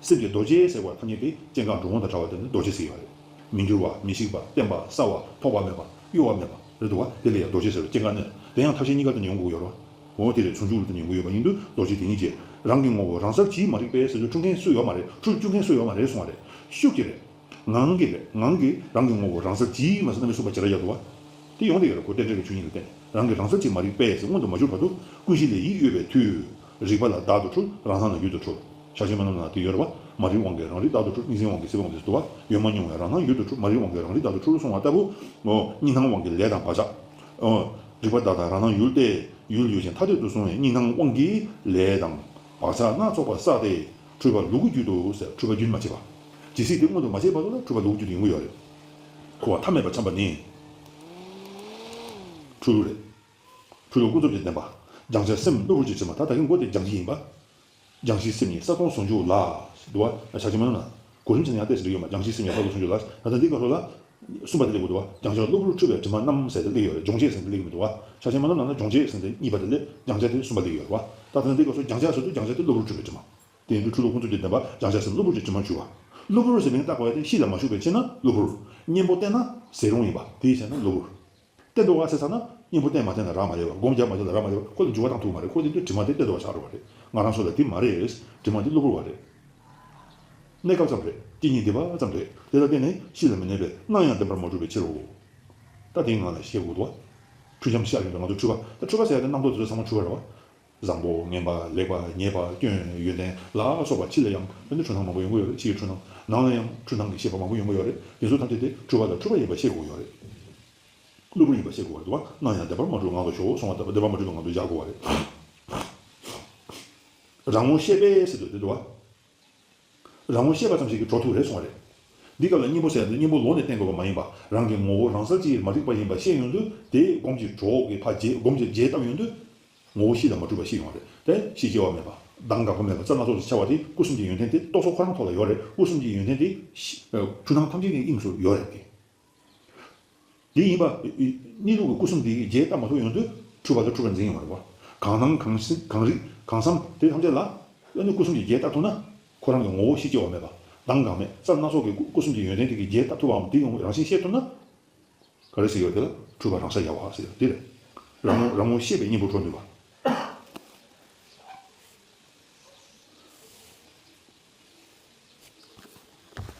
སེམས་ཀྱི་རྡོ་རྗེ་ཟེར་བ་ཐ་སྙད་དེ་སྐྱེ་འགག་འགྲོ་འོང་དང་བྲལ་བ་དེ་ནི་རྡོ་རྗེ་ཟེར་བ་རེད། མི་འགྱུར་བ། མི་ཤིགས་པ། བརྟན་པ། གསལ་བ། ཐོགས་པ་མེད་པ། གཡོ་བ་མེད་པ་རེད་འདུག་བ། དེ་ལ་ཡང་རྡོ་རྗེ་ཟེར་བའི་སྐྱེ་འགག་གནོད། དེ་ཡང་ཐབས་ཤེས་གཉིས་ཀ་དེ་ནས་ཡོང་དགོས་ཡོད་རེད་བ། འོ་དེ་རེད། ཟུང་འཇུག་ལ་དེ་ནས་ཡོང་གི་ཡོད་པ་ཡིན་དུས་རྡོ་རྗེ་དེ་ཉིད་ཅེས། རང་གི་ངོ་བོ་རང་གསལ་ཇི་མ་རིག་པས་ཟེར་དུས་འཁྲུལ་མཁན་སུ་ཡོད་མ་རེད། འཁྲུལ་བཅུག་མཁན་སུ་ཡོད་མ་རེད་གསུང་བ་རེད། ཤུགས་ཀྱིས་རེད། ངང་གིས་རེད། ངང་གིས་རང་གི་ངོ་བོ་རང་གསལ་ཇི་མ་ཟེར་རྣམ་པའི་གསུངས་པ་ཇི་ལྟར་ཡོད་དོ་བ། དེ་ཡོང་དེ་ཡོད་རེད། ཁོ་རྟེན་འབྲེལ་གྱི་ཆོས་ཉིད་ལ་བརྟེན་ནས། རང་གི་རང་གསལ་ཇི་མ་རིག་པས་ཟེར་མངོན་དུ་མ་གྱུར་བར་དུ་ཀུན་གཞི་ལས་ཡིད་གཡོས་པའི་མཐུས། རིག་པ་ལ་བདག་ཏུ་འཁྲུལ། རང་སྣང་ལ་ཡུལ་དུ་འཁྲུལ། ཕྱག་ཆེན་སྨོན་ལམ་ནང་དེ་ཡོད་རེད་བ། མ་རིག་དབང་གིས་རང་རིག་བདག་ཏུ་འཁྲུལ། གཉིས་འཛིན་དབང་གིས་སྲིད་པའི་དབང་དུ་སོང་བ། ཡོད་མ་མྱོང་བའི་རང་སྣང་ཡུལ་དུ་འཁྲུལ། མ་རིག་དབང་གིས་རང་རིག་བདག་ཏུ་འཁྲུལ་གསུངས་པ་ལྟ་བུ། གཉིས་སྣང་དབང་གིས་ལས་དང་བག་ཆགས། རིག་པ་བདག་དང་རང་སྣང་ཡུལ་ཏེ། ཡུལ་ཡུལ་ཅན་ཐ་དད་དུ་སོང་བའི་གཉིས་སྣང་དབང་གིས་ལས་དང་བག་ཆགས་སྣ་ཚོགས་པ་བསགས་ཏེ། འཁྲུལ་པ་ལུ་གུ་རྒྱུད་དུ་ཟེར། འཁྲུལ་པ་རྒྱུན་མ་ཆད་པ། ཇི་སྲིད་དེ་མངོན་དུ་མ་བྱས་བར་དུ་ལ་འཁྲུལ་པ་ལུ་གུ་རྒྱུད་དུ་ཡོང་གི་ཡོད་རེད། འཁོར་བ་མཐའ་མེད་པར་འཁྱམས་པ་ནི། འཁྲུལ་བློ་རེད། འཁྲུལ་བློ་ཀུན་རྫོབ་ཀྱི་བདེན་པ། སྦྱང་བྱ་སེམས་གློ་བུར་གྱི་དྲི་མ། ད་ད་གིན་མགོ་དེ་སྦྱང་གཞི་ཡིན་པ། སྦྱང་གཞིའི་སེམས་ཉིད་གསལ་སྟོང་ཟུང་འཇུག་ལ། འདུག་བ། ཕྱག་ཆེན་སྨོན་ལམ་ན། གོ་རིམ་བྱས་ན་ཡང་ཏོག་ཙམ་འགྲིག་ཡོད་མ། སྦྱང་གཞིའི་སེམས་ཉིད་གསལ་སྟོང་ཟུང་འཇུག་ལ། ད་ལྟ་འདི་སྐབས་སུ་ལ། གསུམ་པ་དེ་སླེབས་དགོས་འདུག་བ། སྦྱང་བྱ་གློ་བུར་འཁྲུལ་པའི་དྲི་མ་རྣམས་ཟེར་ཏེ་སླེབས་ཡོད་རེད། སྦྱོང་བྱེད་ཟེར་ཏེ་སླེབས་ཀྱི་མི་འདུག་བ། ཕྱག་ཆེན་སྨོན་ལམ་ནང་ན་སྦྱོང་བྱེད་ཟེར་ཏེ་གཉིས་པ་དེ་སླེབས། སྦྱང་བྱ་དེ་གསུམ་པ་སླེབས་ཡོད་རེད་བ། ད་ལྟ་འདི་སྐབས་སུ་སྦྱང་བྱ་ཟེར་དུས་སྦྱང་བྱ་དེ་གློ་བུར་འཁྲུལ་པའི་དྲི་མ། དེ་ཡིན་དུས་འཁྲུལ་བློ་ཀུན་རྫོབ་ཀྱི་བདེན་པ། སྦྱང་བྱ་སེམས་གློ་བུར་གྱི་དྲི་མར་གྱུར་པ། གློ་བུར་ཟེར་མིང་བཏགས་པ་དེ་གཤིས་ལ་མ་ཞུགས་པའི་ཕྱིར་ན་གློ་བུར། གཉེན་པོ་བསྟེན་ན་ཟས་རུང་ཡིན་པ། དེའི་ཕྱིར་ན་གློ་བུར། བསྟེན་འདུག་བ་ཟེར་ཚར་ན་གཉེན་པོ་བསྟེན་མ་བསྟེན་ལ་རག་མ་རེད་བ། སྒོམ་རྒྱབ་མ་རྒྱབ་ལ་རག་མ་རེད་བ། ཁོ་ལ་འགྱུར་བ་བཏང་ཐུབ་མ་རེད། ཁོ་དེ་དུས་དྲི་མ་དེ་བསྟེན་འདུག་བ་ཆགས་འགྲོ་བ་རེད། ང་རང་ཚོ་ལ་དེ་མ་རེད། དྲི་མ་དེ་གློ་བུར་བ་རེད། གནས་སྐབས་ཙམ་རེད། སྐྱེ་གཉིས་འདི་པ་ཙམ་རེད། དེ་ལ་བརྟེན་ནས་གཤིས་ལ་མི་གནས་པས་སྣང་ཡང་བདེན་པར་མ་གྲུབ་པའི་ཕྱིར་རོ། ད་དེའི་ངང་ལ་ཤེས་དགོས་འདུག་བ། འཁྲུལ་འབྱམས་ཤར་ཡོང་དུས་ང་ཚོ་འཁྲུལ་པ། ད་འཁྲུལ་པ་ཟེར་ཡ་དེ་རྣམ་རྟོག་དེ་ཚོ་ཚང་མ་འཁྲུལ་པ་རེད་བ། བཟང་པོ། ངན་པ། ལེགས་པ། ཉེས་པ། སྐྱོན། ཡོན་ཏན་ལ་སོགས་པ་ཕྱི་ལ་ཡང་འཕྲུལ་སྣང་མང་པོ་ཡོང་གི་ཡོད་རེད། ཕྱིའི་འཕྲུལ་སྣང་། ནང་ལ་ཡང་འཕྲུལ་སྣང་གི་ཤེས་པ་མང་པོ་ཡོང་གི་ཡོད་རེད། དེ་ཚོ་ཐམས་ཅད་དེ་འཁྲུལ་པ་དང་འཁྲུལ་པ་ཡིན་པ་ཤེས་དགོས་ཡོད་རེད། གློ་བུར་ཡིན་པ་ཤེས་དགོས་པ་རེད་འདུག་བ། སྣང་ཡང་བདེན་པར་མ་གྲུབ་ངང་དུ་ཞོག་གསུངས་པ་ལྟ་བུ། བདེན་པར་མ་གྲུབ་པའི་ངང་དུ་བཞག་དགོས་པ་རེད། རང་ངོ་ཤེས་པས་ཟེར་དུས་དེ་འདུག་བ། རང་ངོ་ཤེས་པ་ཙམ་ཞིག་གིས་གྲོལ་ཐུབ་རེད་གསུངས་པ་རེད། འདི་སྐབས་ལ་གཉེན་པོ་ཟེར་ཡ་དེ་གཉེན་པོ་ལོགས་ནས་བསྟེན་དགོས་པ་མ་ཡིན་པ། རང་གི་ངོ་བོ་རང་སར་ཅིག་མ་རིག་པ་ཡིན་པ་ཤེས་ཡོང་དུས། དེ་སྒོམ་གྱི་གྲོགས་ཀྱིས་ཕར་རྗེས། སྒོམ་གྱི་རྗེས་བཏབ་ཡོང་དུས། ངོ་བོ་ཤེས་དང་མ་གྲུབ་པ་ཤེས་ཡོང་བ་རེད། དེ་ཤེས་སྐྱེ་བ་མེད་པ། གདངས་འགག་པ་མེད་པ། རྩལ་སྣ་ཚོགས་སུ་འཆར་བ་དེ་སྐུ་གསུམ་གྱི་ཡོན་ཏན་དེ་རྟོག་ཚོགས་ཁོ་རང་ཐོག་ལ་ཡོད་རེད། སྐུ་གསུམ་གྱི་ཡོན་ཏན་དེ་ཤི- ཨ། འཁྲུལ་སྣང་ཐམས་ཅད་ཀྱི་དབྱིངས་སུ་ཡོད་རེད་དེ། དེ་ཡིན་པ། གནས་ལུགས་ཀྱི་སྐུ་གསུམ་དེ་རྗེས་བཏབ་མ་ཐུབ་ཡོང་དུས་འཁྲུལ་པ་དང་འཁྲུལ་པར་འཛིན་ཡོང་བ་རེད་བ། གང་སྣང་གང་སེམས་གང་རིག་གང་བསམ་དེ་ཐམས་ཅད་ལ་ཨ་ནི་སྐུ་གསུམ་གྱིས་རྗེས་བཏབ་ཐུབ་ན། ཁོ་རང་གི་ངོ་བོ་ཤེས་སྐྱེ་བ་མེད་པ། གདངས་འགག་མེད། རྩལ་སྣ་ཚོགས་ཀྱི་སྐུ་སྐུ་གསུམ་གྱི་ཡོན་ཏན་དེ་གིས་རྗེས་བཏབ་ཐུབ་པའམ་དེ་ཡོང་བའི་རང་བཞིན་ཤེས་ཐུབ་ན། ག་རེ་ཟེར་ཡོད་དེ་ལ། འཁྲུལ་པ་རང་སར་ཡལ་བ་ཟེར་ཡོད་དེ་རེད། རང་ངོ་རང་ངོ་ཤེས་པའི་གཉེན་པོར་གྲོལ་ནུས་པ།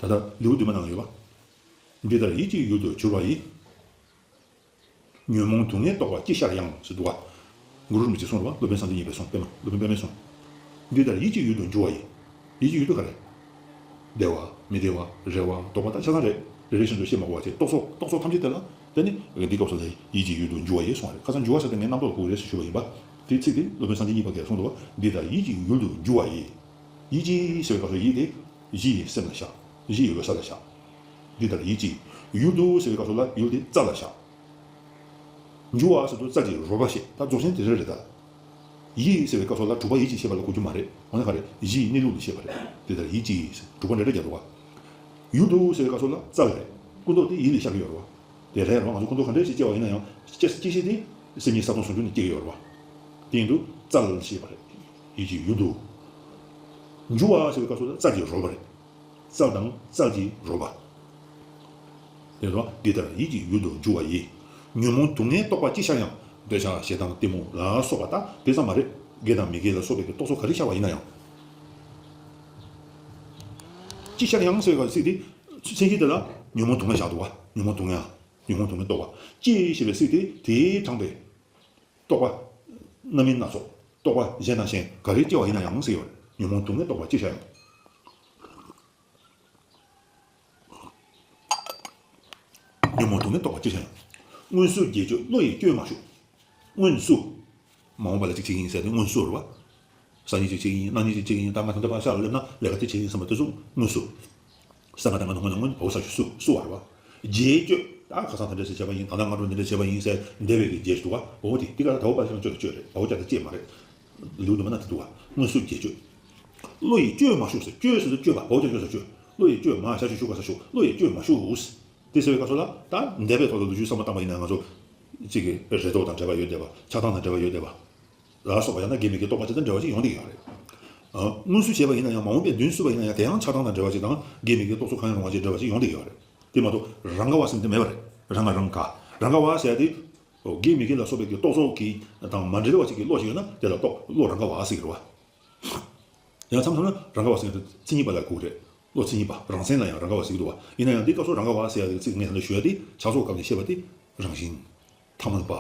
ད་ལྟ་ལེའུ་བདུན་པ་ནང་ཡོད་པ། འདི་ལྟར་ཡིད་ཀྱི་ཡུལ་དུ་གྱུར་པ་ཡི། ཉོན་མོངས་སྡུག་བསྔལ་རྟོག་པ་ཅི་ཤར་ཡང་ཟེར་འདུག་བ། གུ་རུ་རིན་པོ་ཆེས་གསུངས་རེད་བ། སློབ་དཔོན་སངས་རྒྱས་གཉིས་པས་གསུངས། པདྨ་སློབ་དཔོན་པདྨས་གསུངས། འདི་ལྟར་ཡིད་ཀྱི་ཡུལ་དུ་འགྱུ་བ་ཡི། ཡིད་ཀྱི་ཡུལ་དུ་ག་རེ། བདེ་བ། མི་བདེ་བ། རེ་བ། དོགས་པ་དང་ཆ་ཚང་རེད། རེ་རེ་བཞིན་དུ་ཤེས་མ་དགོས་པ་བྱས། རྟོག་ཚོགས་རྟོག་ཚོགས་ཐམས་ཅད་དེ་ལ་བརྟེན་ནས་འདི་སྐབས་སུ་ལ་ཡིད་ཀྱི་ཡུལ་དུ་འགྱུ་བ་ཡི་གསུངས་པ་རེད། ཁ་སང་འགྱུ་བ་ཟེར་དེ་ངས་རྣམ་རྟོག་ལ་གོ་གི་རེད་ཟེར་ཞུས་པ་ཡིན་པ། དེའི་ཚིག་དེ་སློབ་དཔོན་སངས་རྒྱས་གཉིས་པ་གིས་གསུངས་འདུག་བ། འདི་ལྟར་ཡིད་ཀྱི་ཡུལ་དུ་འགྱུ་བ་ཡི། ཡིད་ཀྱི་ཟེར་བའི་སྐབས་སུ་ཡིད་དེ་གཞི་ཡི་སེམས་ལ་བཞག་གཞི་ཡི་འོད་གསལ་ལ་བཞག་འདི་ལྟར་ཡིད་ཀྱི་ཡུལ་དུ་ཟེར་བའི་སྐབས་སུ་ལ་ཡུལ་དེ་རྩལ་ལ་བཞག་འགྱུ་བ་ཟེར་དུས་རྩལ་གྱི་རོལ་པ་ཞེས། ད་རྫོགས་ཆེན་དེ་རེད་རེད་ད། ཡིད་ཟེར་བའི་སྐབས་སུ་ལ་དྲུག་པ་ཡིད་ཀྱི་ཤེས་པ་ལ་གོ་རྒྱུ་མ་རེད། འོ་ན་ག་རེ། གཞི་ཡི་གནས་ལུགས་ལ་བཤད་པ་རེད། དེ་ལྟར་ཡིད་ཀྱི་དྲུག་པ་འབྲེལ་སྒྲ་རྒྱག་འདུག་བ། ཡུལ་དུ་ཟེར་བའི་སྐབས་སུ་ལ་རྩལ་རེད། ཀུན་རྟོག་དེ་ཡིད་ལ་ཤར་གྱི་ཡོད་རེད་བ། དེ་རེད་རོ། ང་ཚོ་ཀུན་རྟོག་ག་འདྲ་ཞིག་སྐྱེ་བ་ཡིན་ན་ཡང་སྐྱེ་སྐྱེ་གཞི་དེ་སེམས་ཉིད་གསལ་སྟོང་ཟུང་འཇུག་ནས་སྐྱེ་གི་ཡོད་རེད་བ། དེ་ཡིན་དུས་རྩལ་ཞེས་པ་རེད། ཡིད་ཀྱི་ཡུལ་དུ། འགྱུ་བ་ཟེར་བའི་སྐབས་སུ་ལ་རྩལ་གྱི་རོལ་པ་རེད། རྩལ་དང་རྩལ་གྱི་རོལ་པ། དེ་ལ་འདི་ལྟར་ཡིད་ཀྱི་ཡུལ་དུ་འགྱུ་བ་ཡི། ཉོན་མོངས་སྡུག་བསྔལ་རྟོག་པ་ཅི་ཤར་ཡང་། འདོད་ཆགས་ཞེ་སྡང་གཏི་མུག་ལ་སོགས་པ་དག་དེ་ཙམ་མ་རེད། དགེ་དང་མི་དགེ་ལ་སོགས་པའི་གི་རྟོག་ཚོགས་ག་རེ་ཤར་བ་ཡིན་ན་ཡང་། ཅི་ཤར་ཡང་ཟེར་བའི་ཚིག་དེ་མཚན་གཞི་དེ་ལ་ཉོན་མོངས་སྡུག་བསྔལ་བཞག་འདུག་བ། ཉོན་མོངས་སྡུག་བསྔལ། ཉོན་མོངས་སྡུག་བསྔལ་རྟོག་པ། ཅི་ཞེས་པའི་ཚིག་དེ་དེས་དྲངས་པའི་རྟོག་པ་རྣམ་སྨིན་སྣ་ཚོགས། རྟོག་པ་གཞན་དང་གཞན་ག་རེ་སྐྱེ་བ་ཡིན་ན་ཡང་ཟེར་བ་རེད། ཉོན་མོངས་སྡུག་བསྔལ་རྟོག་པ་ཅི་ཤར་ཡང་། ཉོན་མོངས་སྡུག་བསྔལ་རྟོག་པ་ཅི་ཤར་ཡང་། སྔོན་སུ་བརྒྱད་གཅོད་བློ་ཡིས་བསྐྱོད་མ་བཅུག་སྔོན་སུ། མ་འོངས་པ་ལ་ཅིག་བྱེད་ཀྱི་ཡིན་ཟེར་ཏེ་སྔོན་སུ་རེད་བ། སང་ཉིན་ཅིག་བྱེད་ཀྱི་ཡིན། གནངས་ཉིན་ཅིག་བྱེད་ཀྱི་ཡིན། ད་ང་ད་ལྟ་ཕར་ཤར་ལ་སླེབས་ན་ལས་ཀ་དེ་བྱེད་ཀྱི་ཡིན་བསམ་པ་དེ་ཚོ་སྔོན་སུ། ས་ག་ད་ང་ནང་ངོ་ནང་ངོ་བའོ་ས་ཞུ་སུ་སུ་བ་རེད་བ། བརྒྱད་གཅོད། ད་ཁ་སང་ད་འདྲ་ཞིག་བྱས་པ་ཡིན། ད་ལྟ་སྔ་དྲོ་འདི་འདྲ་བྱས་པ་ཡིན་ཟེར་འདས་པའི་གི་བརྒྱད་ཞིག་འདུག་བ། བའོ་དེ་དེ་ག་ད་བའོ་པ་ཞིག་གཅོད་གཅོད་རེད། བའོ་ཅག་ད་ཅེས་མ་རེད། ལུགས་དུ་མ་ན་དེ་འདུག་བ། སྔོན་སུ་བརྒྱད་གཅོད། བློ་ཡིས་བསྐྱོད་མ་བཅུག་ཟེར། བསྐྱོད་ཟེར་དུས་བསྐྱོད་པ། བའོ་ཅག་བསྐྱོད་ཟེར་བསྐྱོད། བློ་ཡིས་བསྐྱོད་མ་ཞ་ཞུ་ཞུ་ག་ས་ཞུ། བློ་ཡིས་བསྐྱོད་མ་བཅུག་དེ་ཟེར་བའི་སྐབས་སུ་ལ་ད་འདས་པའི་ཐོག་ལ་ལོ་རྒྱུས་བསམ་བློ་བཏང་པ་ཡིན་ན་ང་ཚོ་གཅིག་གི་རེ་དོགས་དང་འབྲེལ་བ་ཡོད་བསྡད་པ། ཆགས་སྡང་དང་འབྲེལ་བ་ཡོད་བསྡད་པ། ལ་སོགས་པ་ཡང་ན་དགེ་མི་དགེ་རྟོག་པ་ཅིག་དང་འབྲེལ་བ་ཅིག་ཡོང་བསྡད་ཀྱི་ཡོད་རེད། ཨ། སྔོན་སུ་བྱས་པ་ཡིན་ན་ཡང་མ་འོངས་པའི་མདུན་བསུ་བ་ཡིན་ན་ཡང་དེ་ཡང་ཆགས་སྡང་དང་འབྲེལ་བ་ཅིག་དང་དགེ་མི་དགེ་རྟོག་ཚོགས་གང་ཡང་རུང་བ་ཅིག་འབྲེལ་བ་ཅིག་ཡོང་བསྡད་ཀྱི་ཡོད་རེད། དེ་མ་གཏོགས་རང་ག་བ་ཟེར་དེ་མེད་པ་རེད། རང་ག་རང་ག་རང་ག་བ་ཟེར་ཡ་དེ། དགེ་མི་དགེ་ལ་སོགས་པའི་གི་རྟོག་ཚོགས་ཀྱི་དང་མ་འབྲེལ་བ་ཅིག་གི་བློ་ཞིག་ཡོད་ན་དེ་ལ་རྟོག་བློ་རང་ག་བ་ཟེར་གྱི་རེད་བ། ཡང་མཚམས་མཚམས་ན་རང་ག་བ་ཟེར་ཡ་དེ་མཚན་ཉིད་པ་ལ་གོ་གི་རེད། བློ་མཚན་ཉིད་པ་རང་མཚན་ལ་ཡང་རང་ག་བ་ཟེར་གྱི་འདུག་བ། ཡིན་ན་ཡང་འདི་སྐབས་སུ་རང་ག་བ་ཟེར་ཡ་དེ་ཚིག་ངས་ད་ལྟ་ཞུ་ཡ་དེ་ཕྱག་སོགས་སྐབས་ནས་བཤད་པ་དེ་རང་བཞིན། ཐ་མལ་པ།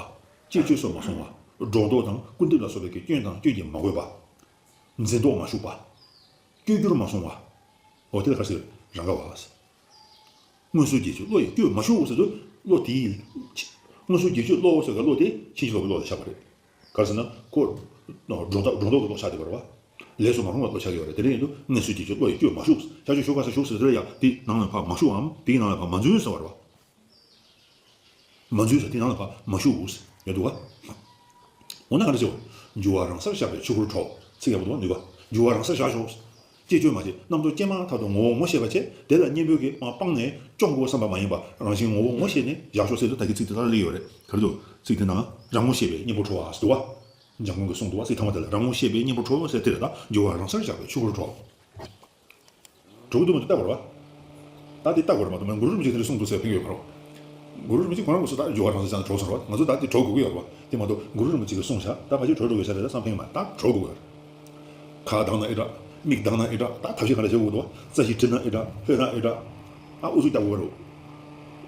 ཅེས་བཅོས་སུ་མ་སོང་བ། སྒྲོ་འདོགས་དང་སྐུར་འདེབས་ལ་སོགས་པའི་གི་སྐྱོན་དང་སྐྱོན་གྱིས་མ་གོས་པ། འཛིན་རྟོག་མ་ཞུགས་པ། བཅོས་བསྒྱུར་མ་སོང་བ། འོ་དེ་ལ་ག་རེ་ཟེར། རང་ག་བ། སྔོན་སུ་བརྒྱད་གཅོད་བློ་ཡིས་བསྐྱོད་མ་བཅུག་ཟེར་དུས་བློ་དེའི། སྔོན་སུ་བརྒྱད་གཅོད་བློ་ཟེར་ག་བློ་དེ་ཕྱིན་ཅི་ལོག་གི་བློ་ལ་བཞག་པ་རེད། ག་རེ་ཟེར་ན་ཁོ། སྒྲོ་འདོགས་སྒྲོ་འདོགས་ཀྱི་བློ་ཆགས་བསྡད་པ་རེད་བ། ལས་སུ་མ་རུང་བའི་བློ་ཆགས་ཀྱི་ཡོད་རེད། དེ་འདྲ་ཡིན་དུས་སྔོན་སུ་བརྒྱད་གཅོད་བློ་ཡིས་བསྐྱོད་མ་བཅུག་ཕྱག་མཆོད་ཞུ་ག་ས་ཞུགས་ཟེར་དུས་ཡང་དེ་ནང་ལ་ཕར་མ་ཞུགས་འམ་དེའི་ནང་ལ་ཕར་མ་འཛུལ་ཟེར་བ་རེད་བ། མ་འཛུལ་ཟེར་དེ་ནང་ལ་ཕར་མ་ཞུགས་ཡོད་འདུག་ག་འོ་ན་ག་འདྲ་བྱེད། འགྱུ་བ་རང་སར་བཞག་པས་ཆོས་སྐུར་གྲོལ། ཚིག་ཡག་པོ་འདུག་བ་འདུག་ག་འགྱུ་བ་རང་སར་བཞག་ཤོག་ཅེས་བཅོས་མ་བྱེད། རྣམ་རྟོག་ཅན་མ་ཐག་ཏུ་ངོ་བོ་ངོ་ཤེས་པ་བྱས། དེ་ལ་གཉེན་པོའི་གི་དབང་སྤངས་ནས་སྐྱོང་དགོས་བསམ་པ་མ་ཡིན་པ་རང་བཞིན་ངོ་བོ་ངོ་ཤེས་ནས་བཞག་ཤོག་ཟེར་དུས་ད་གི་ཚིག་དེ་ལྟར་སླེབས་ཡོད་རེད། ག་རེ་འདུག་ཚིག་དེ་ནང་རང་ངོ་ཤེས་པས་གཉེན་པོར་གྲོལ་བ་ཟེར་འདུག་བ། འཇམ་མགོན་གྱིས་གསུངས་འདུག་བ། ཚིག་ཐ་མ་དེ་ལ་རང་ངོ་ཤེས་པས་གཉེན་པོར་གྲོལ་ཟེར་དེ་རེད། ད་འགྱུ་བ་རང་སར་བཞག་པས་ཆོས་སྐུར་གྲོལ། གྲོལ་གི་འདུག་མ་འདུག་ལྟ་དགོས་རེད་བ། ད་དེ་ལྟ་དགོས་རེད་མ་གཏོགས་མ་གུ་རུ་རིན་པོ་ཆེས་དེ་འདྲ་གསུངས་འདུག་ཟེར་ཕན་གྱི་ཡོད་མ་རེད། གུ་རུ་རིན་པོ་ཆེ་ཁོ་རང་གི་སུ་ད་འགྱུ་བ་རང་སར་བཞག་ནས་གྲོལ་སོང་རེད་བ། ང་ཚོ་ད་དེ་གྲོལ་དགོས་ཀྱི་ཡོད་རེད་བ། དེ་མ་གཏོགས་གུ་རུ་རིན་པོ་ཆེ་གིས་གསུངས་བཞག་ད་ཕལ་ཆེར་གྲོལ་འགྲོ་གི་ཡོད་ཤག་རེད་ད་བསམ་ཕན་གྱི་མ་རེད། ད་གྲོལ་དགོས་ཀྱི་ཡོད་རེད། ཁ་གདངས་ན་ཨེ་དྲག་མིག་གདངས་ན་ཨེ་དྲག་ད་ཐབས་ཤེས་ག་འདྲ་བྱེད་དགོས་འདུག་བ། རྩ་ཞིག་བྲིས་ན་ཨེ་དྲག་ལྷོད་ན་ཨེ་དྲག་ཨ་དབུགས་ཚུགས་རྒྱག་དགོས་ཀྱི་རེད།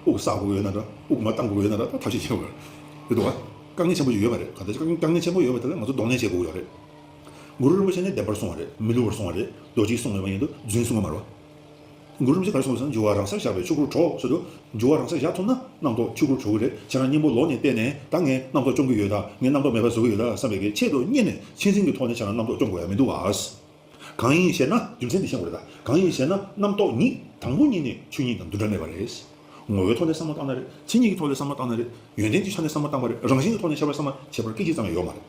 དབུགས་ཟ་དགོས་ཀྱི་ཡོད་ན་འདྲ་དབུགས་མར་བཏང་དགོས་ཀྱི་ཡོད་ན་འདྲ་ད་ཐབས་ཤེས་བྱེད་དགོས་རེད། རེད་འདུག་བ། དཀའ་ངལ་ཆེན་པོ་ཞིག་ཡོད་མ་རེད། ག་ད་ཅིག་དཀའ་ངལ་ཆེན་པོ་ཡོད་པ་དེ་ལ་ང་ཚོ་གདོང་ལེན་བྱེད་དགོས་ཀྱི་ཡོད་རེད། གུ་རུ་རིན་པོ་ཆེ་ནི་བདེན་པར་གསུངས་པ་རེད། མི་བསླུ་བར་གསུངས་པ་རེད། རྡོ་རྗེས་གསུངས་ཡོད་པ་ཡིན་དུས་རྫུན་གསུངས་པ་མ་རེད་བ། གུ་རུ་རིན་པོ་ཆེ་ག་རེ་གསུངས་ཟེར་ན། འགྱུར་བ་རང་སར་བཞག་པས་ཆོས་སྐུར་གྲོལ་ཟེར་དུས། འགྱུར་བ་རང་སར་བཞག་ཐུབ་ན་རྣམ་རྟོག་ཆོས་སྐུར་གྲོལ་གི་རེད། ཁྱེད་རང་གཉེན་པོ་ལོག་ནས་བལྟས་ནས། ད་ངས་རྣམ་རྟོག་སྐྱོང་གི་ཡོད། ད་ངས་རྣམ་རྟོག་མེད་པ་བཟོ་གི་ཡོད་ད་བསམ་པའི་གི་ཆེད་དུ་གཉེར་ནས་མཁྱེན་བརྩེ་གི་ཐོག་ནས་ཁྱེད་རང་རྣམ་རྟོག་སྐྱོང་དགོས་ཡ་མི་འདུག་བ། གང་ཡིན་ཞེ་ན། རྒྱུ་མཚན་དེ་ཤེས་དགོས་རེད། ད་གང་ཡིན་ཞེ་ན། རྣམ་རྟོག་ཉིད་དང་པོ་ཉིད་ནས་ཆོས་ཉིད་དང་འདུ་འབྲལ་མེད་པ་རེད། ངོ་བོའི་ཐོག་ནས་བསམ་བློ་བཏང་ན་རེད། མཚན་ཉིད་ཀྱི་ཐོག་ནས་བསམ་བློ་བཏང་ན་རེད། ཡོན་ཏན་གྱི་ཆ་ནས་བསམ་བློ་བཏང་པ་རེད། རང་བཞིན་གྱི་ཐོག་ནས་ཁྱད་པར་བསམ་བློ་ཁྱད་པར་སྐད་ཅིག་ཙམ་ཡང་ཡོད་མ་རེད།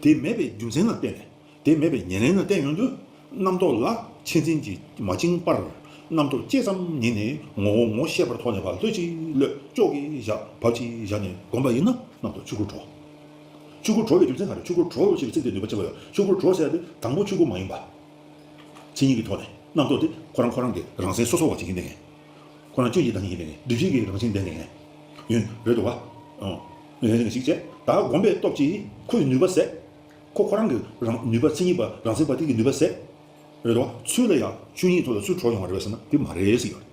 དེ་མེད་པའི་རྒྱུ་མཚན་ལ་བརྟེན་ནས། དེ་མེད་པའི་ཉེར་ལེན་ལ་བརྟེན་ཡོང་དུས། རྣམ་རྟོག་ལ་མཁྱེན་བརྩེ་གྱིས་མ་བཅིངས་པར། རྣམ་རྟོག་སྐྱེས་ཙམ་ཉིད་ནས་ངོ་བོ་ངོ་ཤེས་པར་ཐོག་ནས་ཕར་ལྷོད་ཅིག་ལྷོད། ཅོག་གིས་བཞག་བབ་ཅིག་བཞག་ནས་བསྒོམས་པ་ཡིན་ན། རྣམ་རྟོག་ཆོས་སྐུར་གྲོལ། ཆོས་སྐུར་གྲོལ་བའི་རྒྱུ་མཚན་ག་རེ། ཆོས་སྐུར་གྲོལ་ཞེས་པའི་ཚིག་དེ་ནུས་པ་ཆེན་པོ་ཡོད། ཆོས་སྐུར་གྲོལ་ཟེར་ཡ་དེ་དང་པོ་ཆོས་སྐུ་མ་ཡིན་པ། མཚན་ཉིད་ཀྱི་ཐོག་ནས་རྣམ་རྟོག་དེ་ཁོ་རང་ཁོ་རང་གི་རང་མཚན་སོ་སོ་བ་ཅིག་ཡིན་ནའི། ཁོ་རང་སྐྱོན་གྱི་བདག་ཉིད་ཡིན་ནའི། སྒྲིབ་བྱེད་ཀྱི་རང་བཞིན་ལྡན་ནའི་ཡིན། རེད་འདུག་བ། ཨང་། ཡོན་ཏན་ཞིག་བྱས། ད་བསྒོམས་པའི་སྟོབས་ཀྱིས་ཁོའི་ནུས་པ་ཟད། ཁོ་ཁོ་རང་གི་རང་ནུས་པ། མཚན་ཉིད་པ་རང་མཚན་པ་དེ་གི་ནུས་པ་ཟད། རེད་དོ། ཚུལ་ལ་ཡང་ཆོས་ཉིད་ཐོག་ལ་ཚུར་གྲོལ་ཡོང་བ་རེད་པས་ཟེར་ན་དེ་མ་རེད་ཟེར་ཡོད་རེད།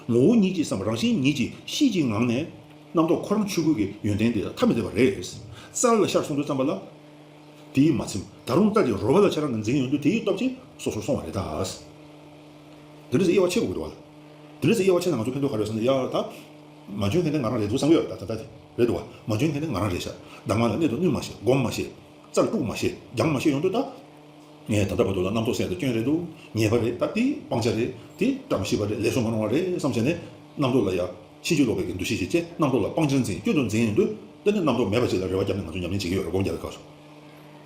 ངོ་བོ་ཉིད་ཀྱིས་སམ། རང་བཞིན་ཉིད་ཀྱིས་གཤིས་ཀྱི་ངང་ནས་རྣམ་རྟོག་ཁོ་རང་ཆོས་སྐུ་གི་ཡོན་ཏན་དེ་ལ་ཐ་མི་དད་པ་རེད། རྩལ་ལ་ཤར་སོང་དུས་ཙམ་པ་ལ་དེས་མ་ཚིམ། ད་རུང་རྩལ་གྱི་རོལ་པ་ལ་ཁྱེད་རང་གིས་འཛིན་ཡོང་དུས་དེའི་སྟོབས་ཀྱིས་སོ་སོར་སོང་བ་རེད་ད། དེ་འདྲ་ཟེར་དབྱེ་བ་ཕྱེ་དགོས་ཀྱི་འདུག་བ། དེ་འདྲ་ཟེར་དབྱེ་བ་ཕྱེ་ན་ང་ཚོ་ཕན་ཐོགས་ག་རེ་ཡོད་ཟེར་ན། ཡ་ད་མ་འཇོན་མཁན་དེ་ང་རང་རེད་འདུག་བསམ་གྱི་ཡོད་རེད། ད་ད་ད་རེད་འདུག་བ། མ་འཇོན་མཁན་དེ་ང་རང་རེད་ཤག་གདམས་ངག་ལ་གནད་དུ་བསྣུན་མ་ཤེས། སྒོམ་མ་ཤེས། རྩལ་དཀྲུག་མ་ཤེས། སྦྱང་མ་ཤེས་ཡོང་དུས་ད། ངས་ད་ལྟ་བར་དུ་ལ་རྣམ་རྟོག་ཟེར་ཡ་དེ་སྐྱོན་རེད་འདུག་ཉེས་པ་རེད། ད་དེ་སྤང་བྱ་རེད། དེ་བཀྲ་མ་ཤིས་པ་རེད། ལེགས་སོ་མ་རུང་བ་རེད་བསམ་བྱས་ནས། རྣམ་རྟོག་ལ་ཡ་ཕྱིན་ཅི་ལོག་པའི་གི་འདུ་ཤེས་ཤིག་སྐྱེས། རྣམ་རྟོག་ལ་སྤང་བྱར་འཛིན། སྐྱོན་དུ་འཛིན་ཡོང་དུས། དེ་ནི་རྣམ་རྟོག་མེད་པ་ཅིག་ལ་རེ་བ་བརྒྱབ་ནས་ང་ཚོ་ཉམས་ལེན་བྱེད་ཀྱི་ཡོད་རེད། སྒོམ་རྒྱག་པའི་སྐབས་སུ།